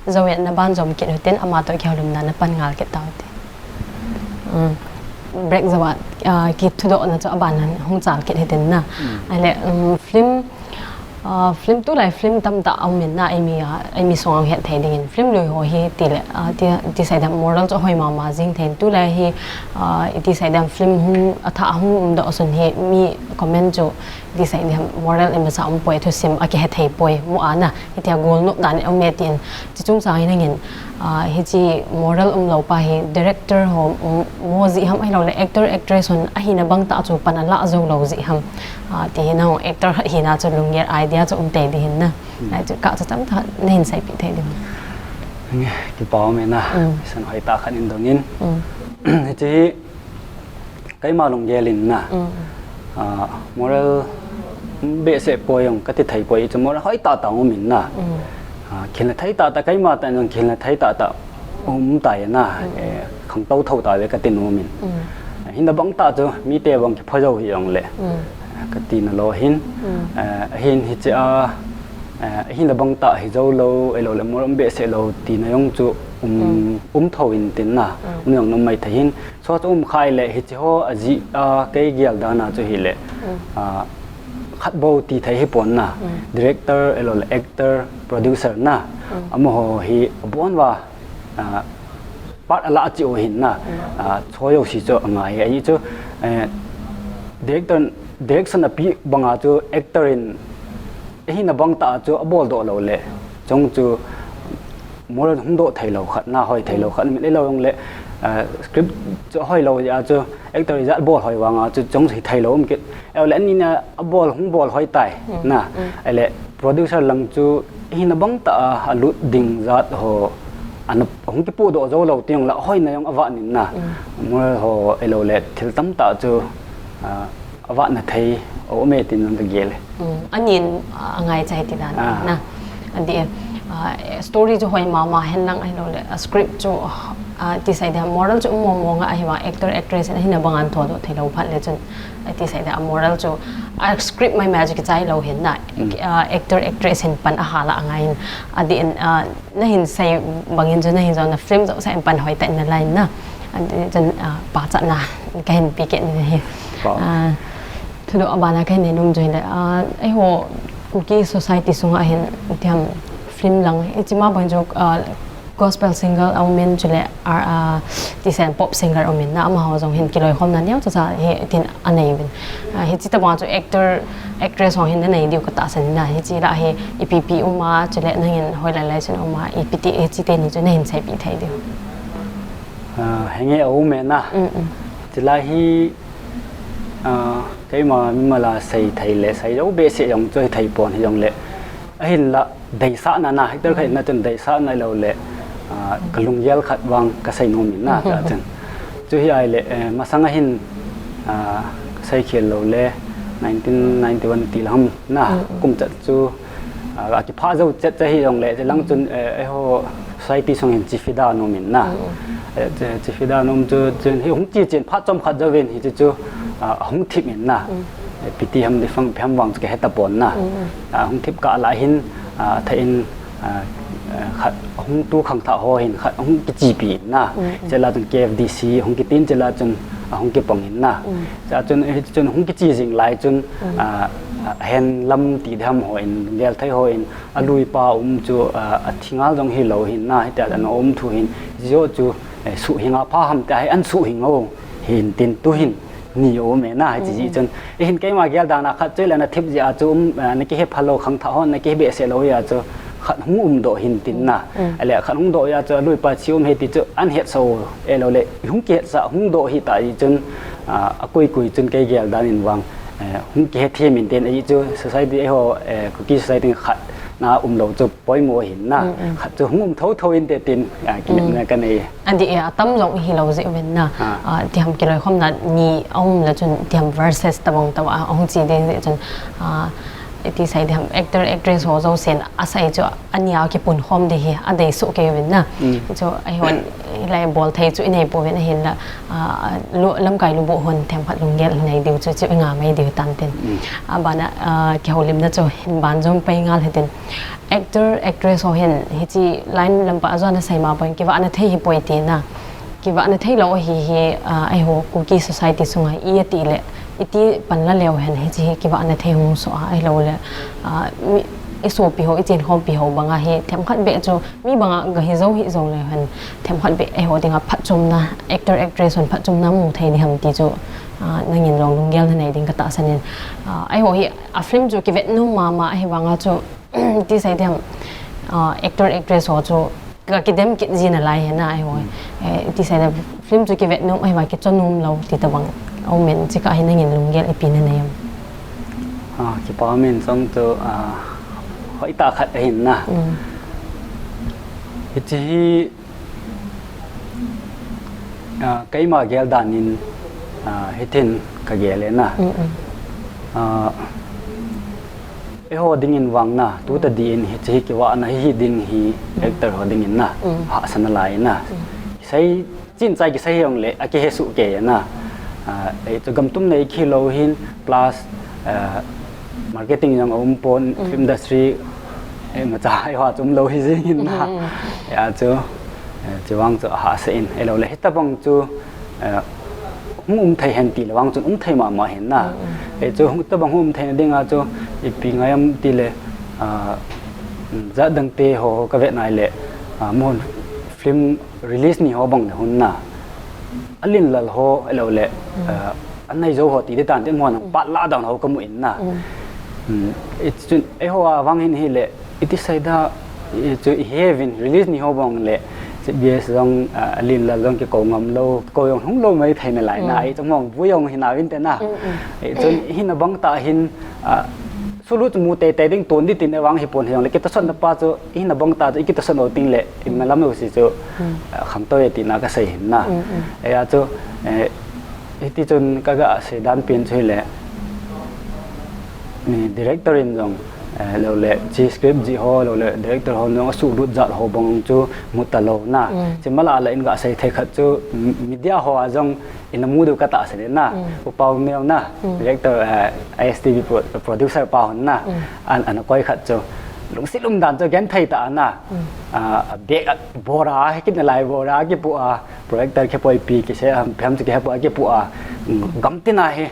jou in naban jom kit u hitin, ama toh kihoulimna napan ngal kit tau hite. Um, break jou a, ah, kithudohna chu aban hung chal kit hitin na. Hmm. Ahile, um, film Ah, film tulai film tamtah a um in na, eimi, ah, eimi sunga het thei dingin film lui ho hi tile, ah, ti, ti sei dem moral chu hoi mama jing thei in tulai hi, ah, iti sei dem film hung atha hung um doh sun hi mi comment chu iti sei dem moral imacha um poi thusim a kihe thei poi mu ana, hitia gol nop dan um e tin chi chung sang hi nangin, ah, hichi moral um lo pa hi director ho, um, mo ji ham ahilou le actor actress hon ahina bang ta chu pan ala jo lo ji ham. Ah, ti hi nang actor hina chu lunggel idea chu um tei di hin na. Hmm. Ai chu ka chu tam ta na hin sei pi thei di. Nge, kipa um e na. Hmm. San hoi ta khan in dong in. Hmm. Hichi hi keima lunggel in na. Hmm. Ah, moral behseh poi jong ka ti thei poi chu moral hoi ta ta um in na. Hmm. Ah, khin la thei ta ta keima ta jong khin la thei ta ta um ta e na. Hmm. Eh, khang to tho ta ve ka ti nom in. Hmm. Hinna bang ta chu mite bang kipha jo hi jong le. Hmm. Ka ti na lo hin. Hmm. Eh, hin hichi a, eh, hinna bang ta hi jo lo, e lo le moral behseh lo ti na jong chu um, Hmm. um tho in tin na. Hmm. Um jong nom mai thei hin. Chu chu um khai le hichi ho a ji a kei gel dan a chu hi le. Hmm. Ah, khat bou ti thei hi pon na. Hmm. Director, e lo le actor, producer na. Hmm. Amaho hi abon va, ah, part ala chi u hin na. Hmm. Ah, choi u si chu angai. Ahi chu, eh, director, direction a pi banga chu actor in hinna bang ta chu abol doh lo le. Chung chu moral hung doh thei lo khat na, hoi thei lo khat, min e lo jong le, ah, script chu hoi lo ja chu actor ja bol hoi vanga chu chung hi thei lo um kit. E le ani na abol hung bol hoi tai, hmm, na. Hmm. E le producer lang chu hinna bang ta a lut ding jat ho ana hung kipu doh jo lo ti jong la hoi na jong ava nin na. Hmm. Moral ho e lo le thil tam ta chu, ah, ava na thei o me tin jong ka gel e. Hmm. Anin, ah, angai chai ti dan, ah, na. Adi, ah, story chu hoi mama hen lang ahilou le, ah, script chu, ah, ti sei dia moral chu um mong mong a ahi vang actor actress in hinna bang an tho doh thei lo phat le chun, ah, ti sei dia moral chu, ah, script mai mai chu kichai lo hin na, hmm, ah, actor actress in pan a hala angai hin. Adi in, ah, na hin sei bang in chu na hin jong na film jong sa in pan hoi ta in na line na. Adi chun, ah, pachatna ka hin pi ke ni hi. Pa. Ah, Thudoh a bana ka hin nei nom chu hin le, ah, eiho Kuki society sunga hin ti ham film lang, hichi ma bang chu, ah, gospel singer a um in chule, ah, ah, ti sei pop singer a um in na amaho jong hin kiloikhomna neo cha cha hi tin anei uvin. Ah, hichi tabang chu actor, actress ho hin na nei diu ka tahsan na, hichi la hi ipi pi um a, chule nangin hoilai lai chun um a, ipi ti hichi teni chu na hin sei pi thei diu. Ah, henge a um e na. Mm, mm. Chulai hi, ah, keima mimal a sei thei le, sei jo behseh jong chu hi thei pon hi jong le. Ahin la, deisahna na, hector khat na chun deisahna lo le, ah, ka lunggel khat vang ka sei nom in na, ta chun. Chu hi ai le, eh, masang a hin, ah, ka sei khel lo le, nineteen ninety-one ti lam na, mm, mm, kum chat chu, ah, a kipha jo chet cha hi jong le, che lang chun, eh, eiho society sung hin chifida nom in na. Mm. Eh, che, chifida nom chu, chun hi hung ti chen phat chom khat jo vin hi chu chu, ah, hung thip in na. Mm. Eh, piti ham di fang phiam vang chu ka he ta pon na. Mm. Ah, hung thip ka la hin, ah, tha in, ah, eh, khat hung tu khang tha ho hin, khat hung kichi pi in na. Mm, mm. Che la chun K F D C hung kitin che la chun, ah, hung kipong in na. Mm. Che chun, eh, chun hung kichi jing lai chun, mm, ah, ah, hen lam ti dam ho in, gel thei ho in, a lui pa um chu, ah, a thingal jong hi lo hin na, hitia an um thu hin, jo chu, eh, suh hinga pha ham tia hi an suh hing o, hin tin tu hin, ni o me na, hi chi ji chun. I hin keima gel dan a khat chu le na thip ji a chu um, ah, na kihe pha lo khang tha hon, na kihe behseh lo ya chu khat hung um doh hin tin na. Mm. Ale khat hung doh ya chu a lui pa chi um he ti chu an het so, e lo le, hung kihet sa, hung doh hi ta ji chun, ah, a kui kui chun kei gel dan in vang, eh, hung kihe thiam in tin, ahi chu society eiho, eh, Kuki society khat na um lo chu poimo hin na. Mm, mm. Khat chu hung um tho tho in te tin, ah, kilemna, mm, ka nei. Adi e, a tam jong hi lo ji uvin na. Ah. Ah, ti ham kiloikhomna ni a um la chun ti ham versus tabang tabang a hung chi ding ji chun, ah, ti sei ti ham actor actress ho jo sen a sei chu a nia kipunkhom di hi a dei suh kei uvin na. Mm. Chu a hon, i lai bol thei chu i nei pouvin a hin la, ah, lu, lamkai lubuh hon themkhat lunggel hi nei diu chu, chu i nga mai diu tan tin. Mm. A bana, ah, kihoulimna chu hin ban jom pai ngal hi tin. Actor, actress ho hin, hichi line lam pa a jona sei ma poi, kivahna thei hi poi ti na. Kivahna thei lo hi hi, ah, eiho Kuki society sunga i a ti le, iti panla leu hen hiche hi kivahna thei hung soh a, ahilou le, ah, mi, i sopi ho, i chenkhompi ho banga hi themkhat beh chu mi banga gahi jou hih jou leu hen themkhat beh eiho dinga phatchomna, actor actress hon phatchomna mu thei ding ham ti chu, ah, nangin jong lunggel nanei ding katahsan in, ah, eiho hi a film chu kivet nom mama ahivanga chu ti sei ding ham, ah, actor actress ho chu ka kidem kit jin alai hena eiho. Eh, ti sei ding film chu kivet nom ahiva kicho nom lou ti tabang aum in, chika hi nangin lunggel ipi nanei em? Ah, kipa min song tu, ah, hoi ta khat ahin na. Hiche hi, ah, keima gel dan in, ah, hitin kagel e na. Ah, eiho dingin vang na, tu tadi in hiche hi kivahna hi, hi ding hi actor ho dingin na, hahsa nalai na. Sei, chin chai kisei hijongle, akihesuh kei na. Ah, ei chu gamtum nei kilou hin, plus, ah, marketing jong aum pon, film industry, eh, macha eiho chu umlou hi jing in na. Ya chu, eh, chuvang chu ahahsa in, ahilou le, hitabang chu, eh, hung um thei hen ti le vang chun um thei mama hen na. Eh, chu hung tabang hung um theina dinga chu ipi ngai em ti le, ah, jat dang te ho kavet nai le, ah, mun film release ni ho bang le hun na. Alin lal ho, ahilou le, ah, anei jou ho ti di tan tin mun pat la dan ho kamu in na. Hmm, eh, chun eiho a vang hin hile, iti sei ding, eh, chu iheuvin release ni ho bang le, C B S jong, ah, alin lal jong kikou ngam lou, kikou jong hung lou mai thei nalai na, ei chu mong bu jong hina vin te na. Eh, chun hina bang ta hin, ah, sulu chu mu teitei ding ton di tin avang hi pon hijongle, kitosot na pa chu, hina bang ta chu, ikitosot o ting le, imalam u si chu, ah, khangtou e tina kasei hin na. Eh, a chu, eh, hiti chun kaga sei dan pen chu hile, ni director in jong, eh, lou le, chi script ji ho, lou le, director ho jong asuhlut jat ho bang chu mu talou na. Chi mala la in gasei thei khat chu, m-, media ho a jong ina mu diu katahsan in na. U Pau Mel na, director, eh, I S T V pro-, producer pa hon na. An, ana koi khat chu. Lungset umdan chu genthei tah a na. Ah, bag a, bora, hi kit nalai bora, kipu a. Projector khe poi pi kise, ham, pham chu khe poi kipu a, mm, gamtin a hi,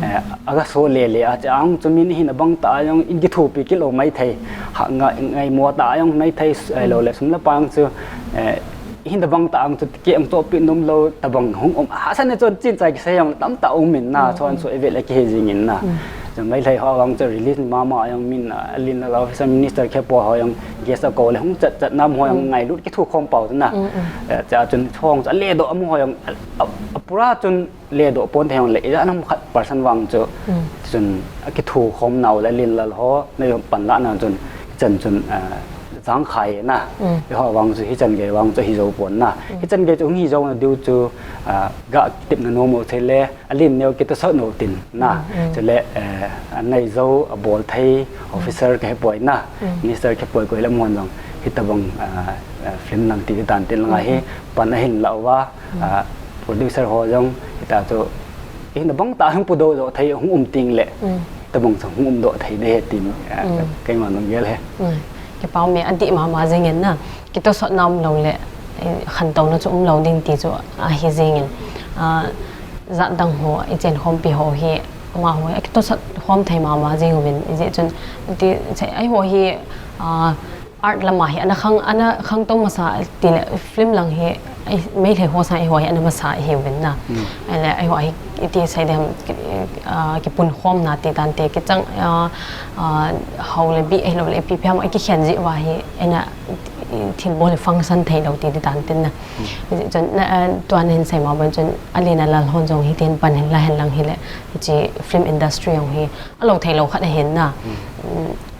eh, aga so le le a, chang chu min hina bang ta jong in kithopi kit lou mai thei, ha, nga, ngaimo ta jong mai thei, eh, lou le sum le pai chu, eh, hina bang ta ang chu ki ang chopi nom lou tabang hung um, hahsa ne chun chin chai kisei jong tamtah um in na, chon chu ivet le kihe jing in na. Chu Meitei ho vang chu release mama jong min, ah, alin la officer minister khe po ho jong guest a kou le hung chat chat nam ho jong ngailut kithu khom pau na. Eh, cha chun chong chu aledoh amu ho jong a, a, apura chun ledoh pon thei jong le, ijat nam khat person vang chu chun akithu khom nau le alin lal ho, nei jong pan la na chun, chan chun, ah, jang khai na. Eiho vang chu hichan gei vang chu hi jou pon na. Hichan gei chu hung hi jou na diu chu, ah, ga kitepna nom u thei le, alin neo kitosot u tin na. Chule, eh, anei jou, abol thei, officer kahe poi na. Minister kahe poi koi le mun jong. Hitabang, ah, ah, film lang ti dan tin lang a hi, pan ahin la uva, ah, producer ho jong, hita chu, hina bang ta hung pudoh doh thei, hung um ting le. Tabang chu hung um doh thei de he tin, ah, keima nung gel he. Kipa um e, adih mama jing in na. Kitosot na um lou le, eh, khantouna chu um lou ding ti chu ahi jing in. Ah, jat dang ho, i chen khompi ho hi, amaho hi, akitosot khom thei mama jing uvin, ijeh chun, ti, che, eiho hi, ah, art lama hi, ana khang, ana khangtou masa ti le, film lang hi, ei, Meitei ho sang eiho hi, ana masa hi uvin na. Ei le, eiho hi, iti sei dem, ki, ah, kipunkhomna ti dan te, kichang, ah, ah, hao le bi, eilou le ipi phiam, kikhen jeh uva hi, eina, thilbol le function thei lou ti, ti dan tin na. Chun, na, ah, tua nahin sei ma bon chun, alin alal hon jong hitin pan hin la hen lang hile, hiche film industry jong hi, alou thei lou khat ahin na.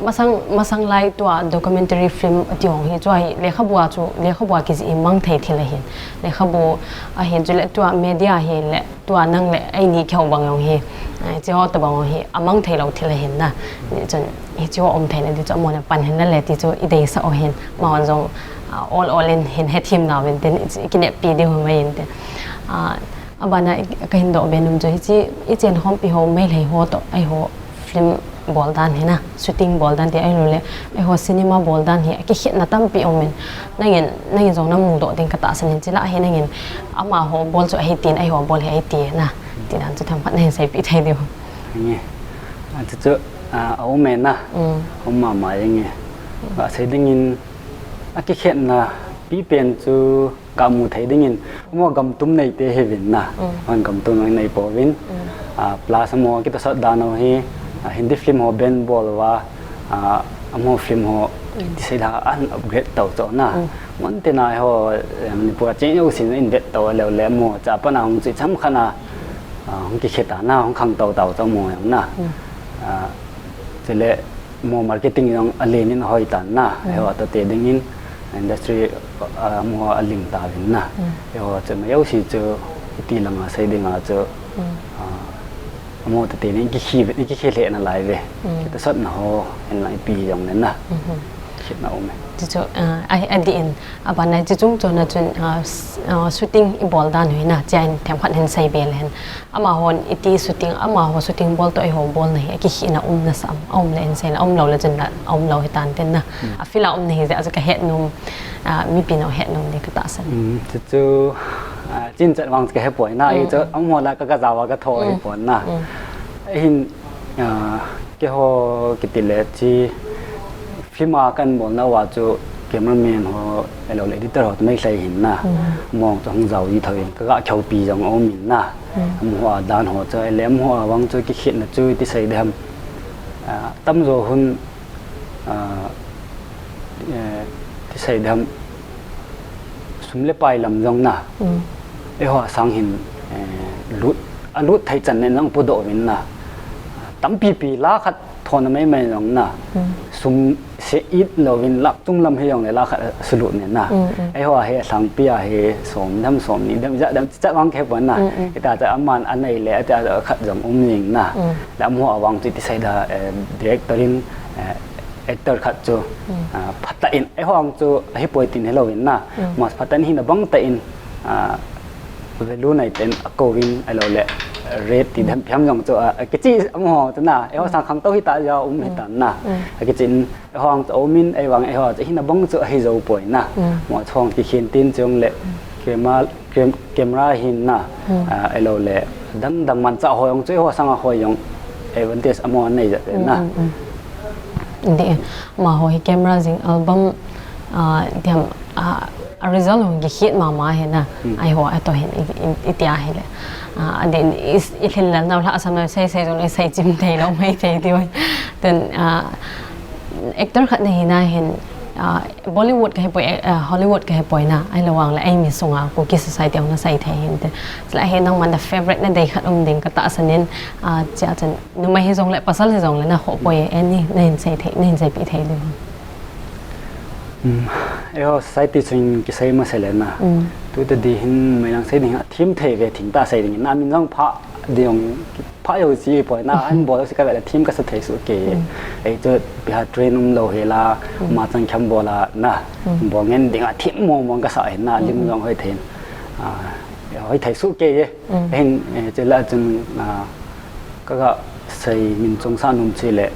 Masang, masang lai tua documentary film ati jong hi, chua hi, lekhabu a chu, lekhabu a kijih hi mang thei thil ahin. Lekhabu ahin, chule tua media hi le, tua nang le eini kihou bang jong hi, eh, hiche ho tabang jong hi, amang thei lou thil ahin na. Chun, hiche ho um theina di chu amon a pan hin la le ti chu ideisah u ahin. Amahon jong, ah, ol ol in hin hethem nauvin tin, i, i kineppi diu mai in tin. Ah, abana i, kahin doh be nom chu hiche, i chen khompi ho Meitei ho toh, eiho film bol dan hi na, shooting bol dan ti ahilou le, eiho cinema bol dan hi, akikhetna tampi um in, nangin, nangin jong namu doh ding katahsan in chula hi nangin, amaho bol chu ahi tin, eiho bol hi ahi ti na. Ti dan chu themkhat nahin seipeh thei diu. Nge. Achu chu, a, aum e na. Mm. Aum mama e nge. Gasei dingin akikhetna pipen chu kamu thei dingin, amaho gamtum neite hiuvin na. Mm. Amaho gamtum nei pouvin. Mm. A, plus amaho kitosot dan u hi, a, Hindi film ho ban bol uva, a, amaho film ho, mm, ti sei da an upgrade tau chu na. Mm. Mon te na ho, em, Manipur a cheng jouse in vet tau leu le amaho chu apat a hung chu cham khat na, a, hung kikhet a na, hung khangtou tau chu amaho jong na. Mm. A, chule, amaho marketing jong alen in ahoi tan na, mm, eiho a toh te dingin industry, ah, amaho aling tauvin na. Mm. Eiho chu ma jouse chu iti langa sei dinga chu, mm, ah, amaho toh te ding kikhe, kikhe lheh nalai uve. Mm. Kitosotna ho, hinla ipi jong le na. Mhm. Kikhetna um e. Chu chu, ah, a, adih in, aban a chu chung chon a chun, ah, s-, ah, shooting ibol dan u hi na, chia in themkhat hin sei be le hen. Amahon iti shooting, amaho shooting bol toh eiho bolna hi, akikhetna um nasa am, aum le hin sei le, aum lou le chun la, aum lou hi tan tin na. Hmm. A field a umna hi jeh a chu kahet nom, a, mipi nau het nom ding katahsan. Hmm, chu chu, a, chinchet vang chu kahe poi na, hmm, chu amaho la ka, kajao a katho hi, hmm, pon na. Hmm. Hin, a, keiho kiti le chi film a kahin bolna uva chu cameraman ho, ahilou le editor ho toh meilhei hin na. Hmm. Amaho chu hung jao ji thou in, kaga kihoupi jong aum in na. Hmm. Amaho a dan ho chu, ahile amaho a vang chu kikhetna chu iti sei ding ham. A, tamjo hun, a, eh, iti sei ding ham. Sum le pai lam jong na. Hmm. Eiho a sang hin, eh, lut, alut thei chan nen jong podoh uvin na. Tampi pi la khat thona maimai jong na. Hmm. Sum se it louvin lakh chung lam hi jong le la khat asulut nen na. Hmm, hmm. Eiho a hi alhangpi a hi som dam, som ni dam, ja dam, cha vang kahe pon na. Hmm, hmm. Hita cha aman anei le, ati a khat jong um jing na. Hmm. Le amaho a vang chu iti sei da, eh, director in, eh, actor khat chu, hmm, ah, phatah in, eiho a vang chu ahi poi tin helou in na. Hmm. Mas phatah in hina bang tah in, ah, value nei tah in akou in, ahilou le, rate ti dam, hmm, phiam jong chu, ah, kichi amaho chu na, eiho, hmm, sang khangtou hita ja um, hmm, hitan na. Hmm. Akichi in, eiho a vang chu aum in, ahivang eiho chu hina bang chu ahi jou poi na. Hmm. Mo chong kikhen tin chung le, hmm, camera, cam-, camera hin na, hmm, ah, ahilou le, dang dang manchah ho jong chu eiho sang a ho jong advantage amaho nei jat na. Hmm, hmm, hmm. Iti, amaho hi camera jing album, ah, diam, ah, a result hung kikhet mama hi na, hmm, eiho a toh hin i, i, iti a hile. Ah, adin i, ilhin lal nau lhasam nau sei sei jong le sei chim thei lou mai thei diu. Then, ah, actor khat nahi na hin, ah, Bollywood kahi poi, eh, Hollywood kahi poi na, ahilou vang le eimi sunga Kuki society a hung na sei thei hin te. Chule hi nangman na favorite nadei khat um ding katahsan in, ah, chia chun numei hi jong le, pasal hi jong le na khoh poi e, ani, nahin sei thei, nahin seipeh thei diu. Hmm, eiho society chun kisei masa le na. Hmm. Tu tadi hin mei lang sei ding, athem thei ve thim tah sei ding, na min jong pha ding, pha jou chi poi na, an bol si kavet le thim kasa thei soh kei. Hmm. Ei chu ipi ham train um lou hela, hmm, ma chang kham bol a na. Hmm. Bol ngen ding a thim mong mong kasa hin na, lim, hmm, jong hoi thei. Ah, hoi thei soh kei. Hmm. Hin, eh, chule chun, ah, kaga sei min chungsa nom chu le,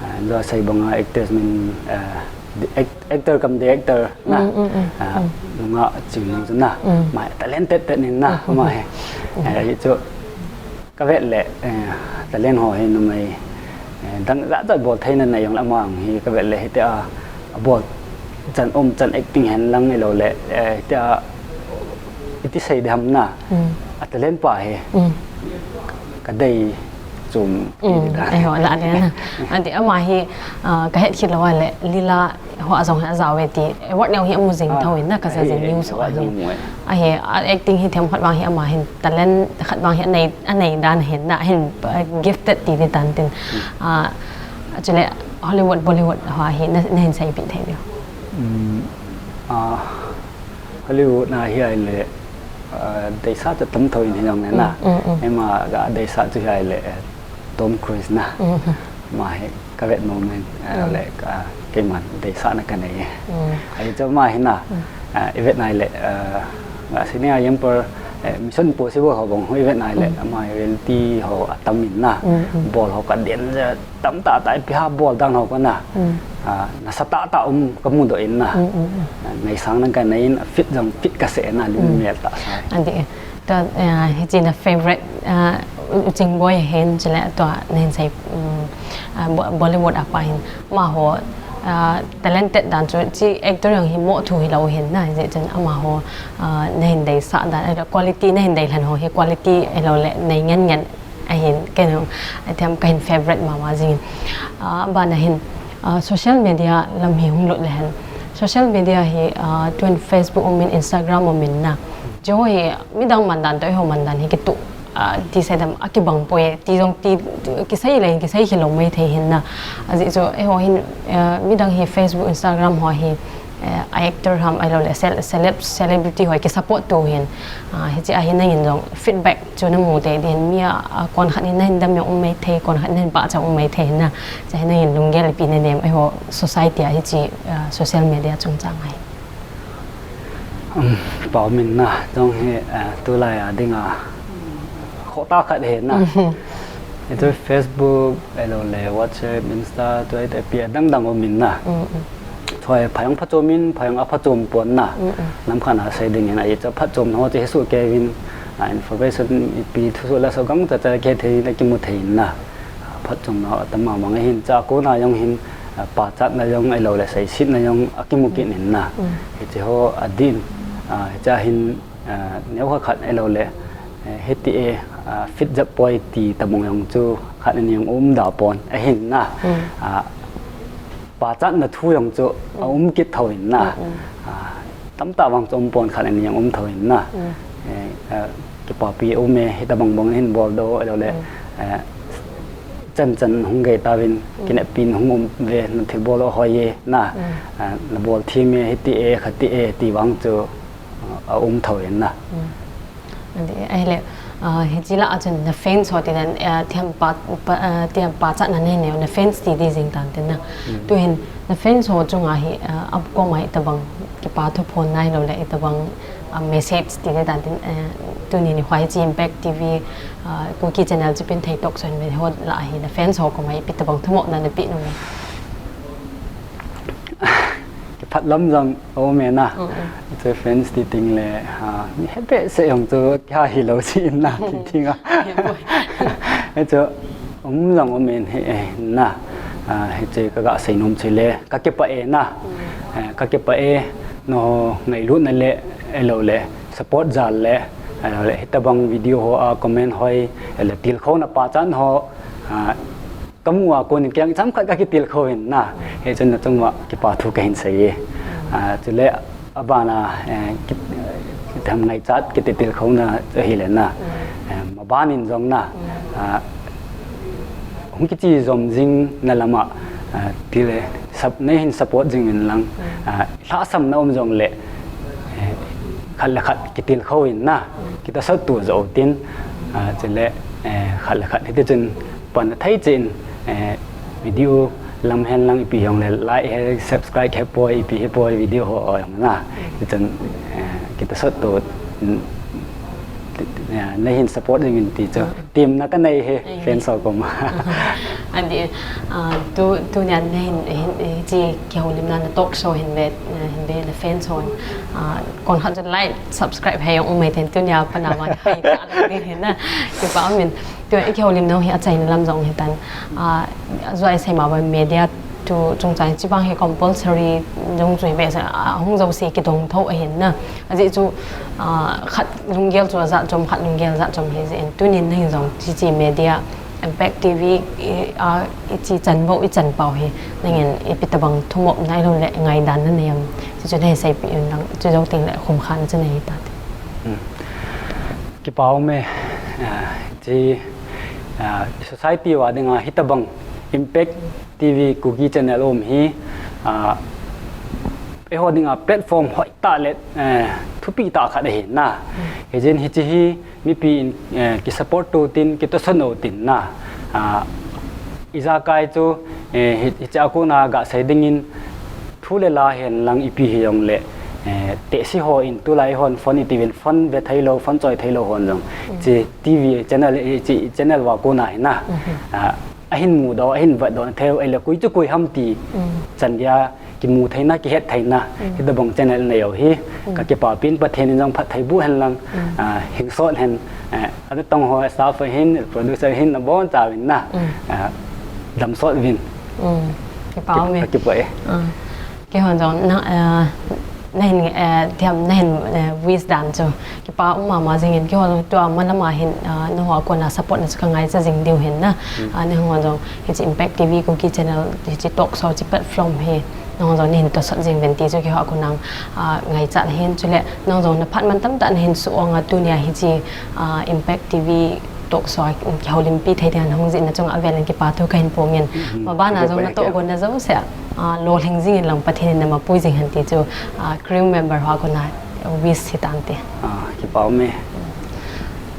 ah, jo sei banga actress min, ah, di-, act-, actor cum director na. Hmm, hmm, hmm, ah, hmm, nunga ching nung chu na. Hmm. Ama talented pen in na, hmm, ama hi. Hmm. Eh, chu Kavet le, eh, talent ho hi numei, eh, dang jat jat bol theina nei jong le ama hi kavet le hitia, abol chan um chan acting hen lang ilou le, eh, hitia, iti sei ding ham na, mm, a talent pa hi, mm, kadei chom, mm, ti dan. Eiho, la le na. Ati ama hi, ah, kahet khit lou le, Lila ho a jong hi ajao e ti, award neo hi amu jing, ah, thou in na, kaja jing, eh, news ho a jong hi. Ahi, a acting hi themkhat vang hi ama hin talent khat vang hi anei, anei dan hin na, hin, uh, gifted ti di tan tin. Hmm. Ah, chule Hollywood, Bollywood ho a hi na, nahin seipeh thei diu. Hmm. Ah, Hollywood na hi ahile, ah, deisah chu tam thou in hi jong le na. Hmm, hmm, hmm. Ema ga deisah chu hi ahile, eh, Tom Cruise na. Hmm. Ama hi kavet nom in, eh, mm, le ka, keiman deisahna kanei e. Mm. Ahi chu ama hi na, mm, eh, ivet nai le, eh, nga sini a yempur, eh, Mission Impossible ho bang ho ivet nai le, mm, ama hi reality ho atam in na. Mm, mm. Bol ho ka danger tam tah tah, ipi ham bol dan ho ka na. Mm. Ah, nasa tah tah um kamu doh in na. Mm, mm, mm. Ah, ngaisang na kanei in, fit jong fit kasah na, lim, mm, mel tah sa. Ati e. Hiche na favorite, Uching Boy hin chule tua nahin sei, Bollywood a pa hin, amaho talented dan chu hiche actor jong hi moh thu hilou hin na, hijeh chun amaho nahin deisah dan, quality nahin deilhen ho hi quality ahilouleh nei ngen ngen ahin, kei jong athem kahin favorite mama jingin. Abana hin social media lam hi hung lut lehen, social media hi tun Facebook umin, Instagram umin na, hiche ho hi midang mandan toh eiho mandan hi kitoh ti seidam akibang poi ti jong ti, kisei le kisei hilou maithei hin na. Ajeh chu eiho hin midang hi Facebook, Instagram ho hi actor ham ahilouleh celeb, celebrity ho kisupport to hin, hiche a hin nangin jong feedback chu namu tei din, mi a konkhat hin nahin dam jong um maithei, konkhat nahin pachat um maithei hin na. Hiche a hin nangin lunggel ipi nanem eiho society a hiche social media chungchang a hi? Pau min na jong hi tulai a dinga khohtah khat hi na. Hiche Facebook ahilouleh WhatsApp, Insta, tua hi ipi adang dang umin na. Thua hi phajong phachom in, phajong aphachom pon na. Lamkhat a sei dingin ahi chu phatchomna ho chu hisoh keivin, information ipi thusoh lasoh gangcha cha kithei na, kimu thei in na. Phatchomna atam mama ngai hin, hiche a kona jong hin pachatna jong ahilouleh seisetna jong akimu kit in na. Hiche ho adin, hiche a hin neokhat khat ahilouleh hitia fit jep poi ti tabang jong chu khat ani jong umda pon ahin na. Pachatna thu jong chu aum kit thou in na. Tamtah vang chu um pon, khat ani jong um thou in na. Kipapi aume, hitabang bang nahin boldoh ahilouleh chanchan hung gei tauvin, kineppi hung um ve, nathilbol u hoi e na. Nabol them e, hiti e, khati e ti vang chu aum thou in na. Ahile, hiche lah a chun na fans ho ti dan, thiam pa, thiam pachatna nei neo, na fans ti di jing tan tin na. Tuhin na fans ho chunga hi upcoming a itobang kipa thuphon nailou le itobang message ti di tan tin, tuni nikho hiche Impact T V Kuki channel chu pin thei toh chun mi ho lah a hi na fans ho koma ipi tobang thumopna napeh nom? Kipah lam jong aume na. Hiche fans ti teng le, mi hepeh seh jong chu kiha hilou si in na, ti ting a. Hichu um jong um in hi na. Hiche kaga seinom chu le, kakipah e na. Kakipah e, nangho ngailutna le, ahilouleh support jal le, ahilouleh hitobang video ho a comment hoi, ahilouleh tilkhouna pachat ho, kamu a kon in kei jong icham khat kakitilkhou in na. Hichun nachung uva kipa thu kahin sei e. Chule abana, kitham ngaichat kiti tilkhouna chu ahile na. Maban in jong na, hung kiche jom jing na lam a, tile, neihin support jing in lang, lhahsamna um jongle, khat le khat kitilkhou in na, kitosot to jo tin, chule, khat le khat hiti chun pan athei cheh in, video lam hen lang ipi hijongle like he, subscribe he poi, ipi he poi, video ho jong na. Hichun kitosot to, neihin support jing in ti chu temna kanei e fans ho koma. Adi, tunia nahin, hiche kihoulimna na talk show hin ve, hin ve na fans hon konkhat chu like, subscribe he jong um maithei, tunia pat a vang hai ta ding hin na. Kipa um in. Tua ikihoulimna hi achaina lam jong hitan. Ajeh chu isei ma bang media tu chungchang chibang hi compulsory jong chu hi behseh, ahung jouse kidong thou ahin na. Ajeh chu khat lunggel chu ajat chom, khat lunggel jat chom hijeh in, tunin nahin jong hiche media, Impact T V a hiche chanvo ichan pau hi nangin ipi tobang thumop nailou le ngaidan nanei em? Hichu nahin seipeh in lang, chu jou teng le khumkhana chu nahi tate. Kipa um e, hiche society uva dinga hitobang Impact T V Kuki channel um hi eiho dinga platform hoitah le thupi tah khat ahi na. Hijeh in hiche hi mipi in kisupport to tin, kitosot to tin na. Ijakai chu hiche a kona gasei dingin thu le la hen lang ipi hijongle, tehse ho in tulai hon phone itiuvin phone ve theilou, phone choi theilou hon jong hiche T V channel, hiche channel uva kona hi na, ahin mudoh, ahin vetdoh thei u, ahile koi chu koi ham ti chan geiya kimu theina, kihet theina, hitobang channel nei u hi, ka kipah pin, Pathen in jong phatthei boh hen lang, ah, hinsot hen, eh, atong ho staff hin, producer hin, nabon chauvin na, ah, damsot uvin. Kipa ume. Ka kipah e. Keihon jong na, eh, nahin, eh, thiam nahin, eh, wish dan chu kipa um mama jingin, keihon jong tua malama hin, ah, nangho a kona support na chu ka ngaicha jing diu hin na. Ah, nangho jong hiche Impact T V Kuki channel, hiche talk show, hiche platform hi nangho jong nahin tosot jing uvin ti chu keiho a kona, ah, ngaichat ahin, chule nangho jong na phat mantam tah nahin su ong a tunia hiche, ah, Impact T V talk show a kihoulimpi thei ding a nahung jeh na chunga avel in kipa thu kahin pongin. Mabana jong natoh gon na jouse, ah, lolhing jingin lang Pathen in nama pui jing hen ti chu, ah, crew member ho a kona wish hitante. Ah, kipa ume.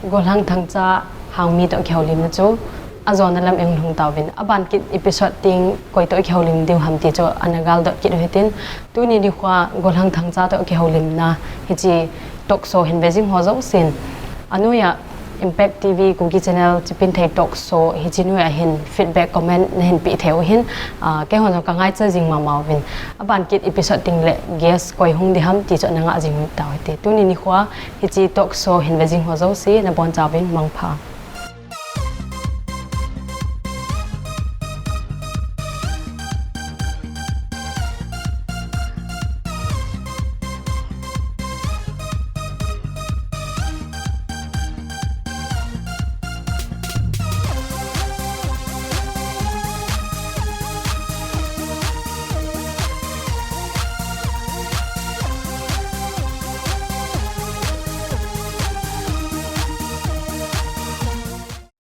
Golhang Thangcha Hangmi toh kihoulimna chu ajona lam eilhung tauvin. Aban kit episode teng koi toh kihoulim diu ham ti chu ana galdot kit u hitin. Tuni nikhoa Golhang Thangcha toh kihoulimna hiche talk show hin ve jing ho jousen, anoiya Impact T V Kuki channel Chipinthei talk show hiche noiya hin feedback comment nahin pe thei u hin, ah, keihon jong ka ngaicha jing mama uvin. Aban kit episode teng le guest koi hung ding ham ti chu ana ngah jing tau hite. Tuni nikhoa hiche talk show hin ve jing ho jouse nabon chauvin mangpha.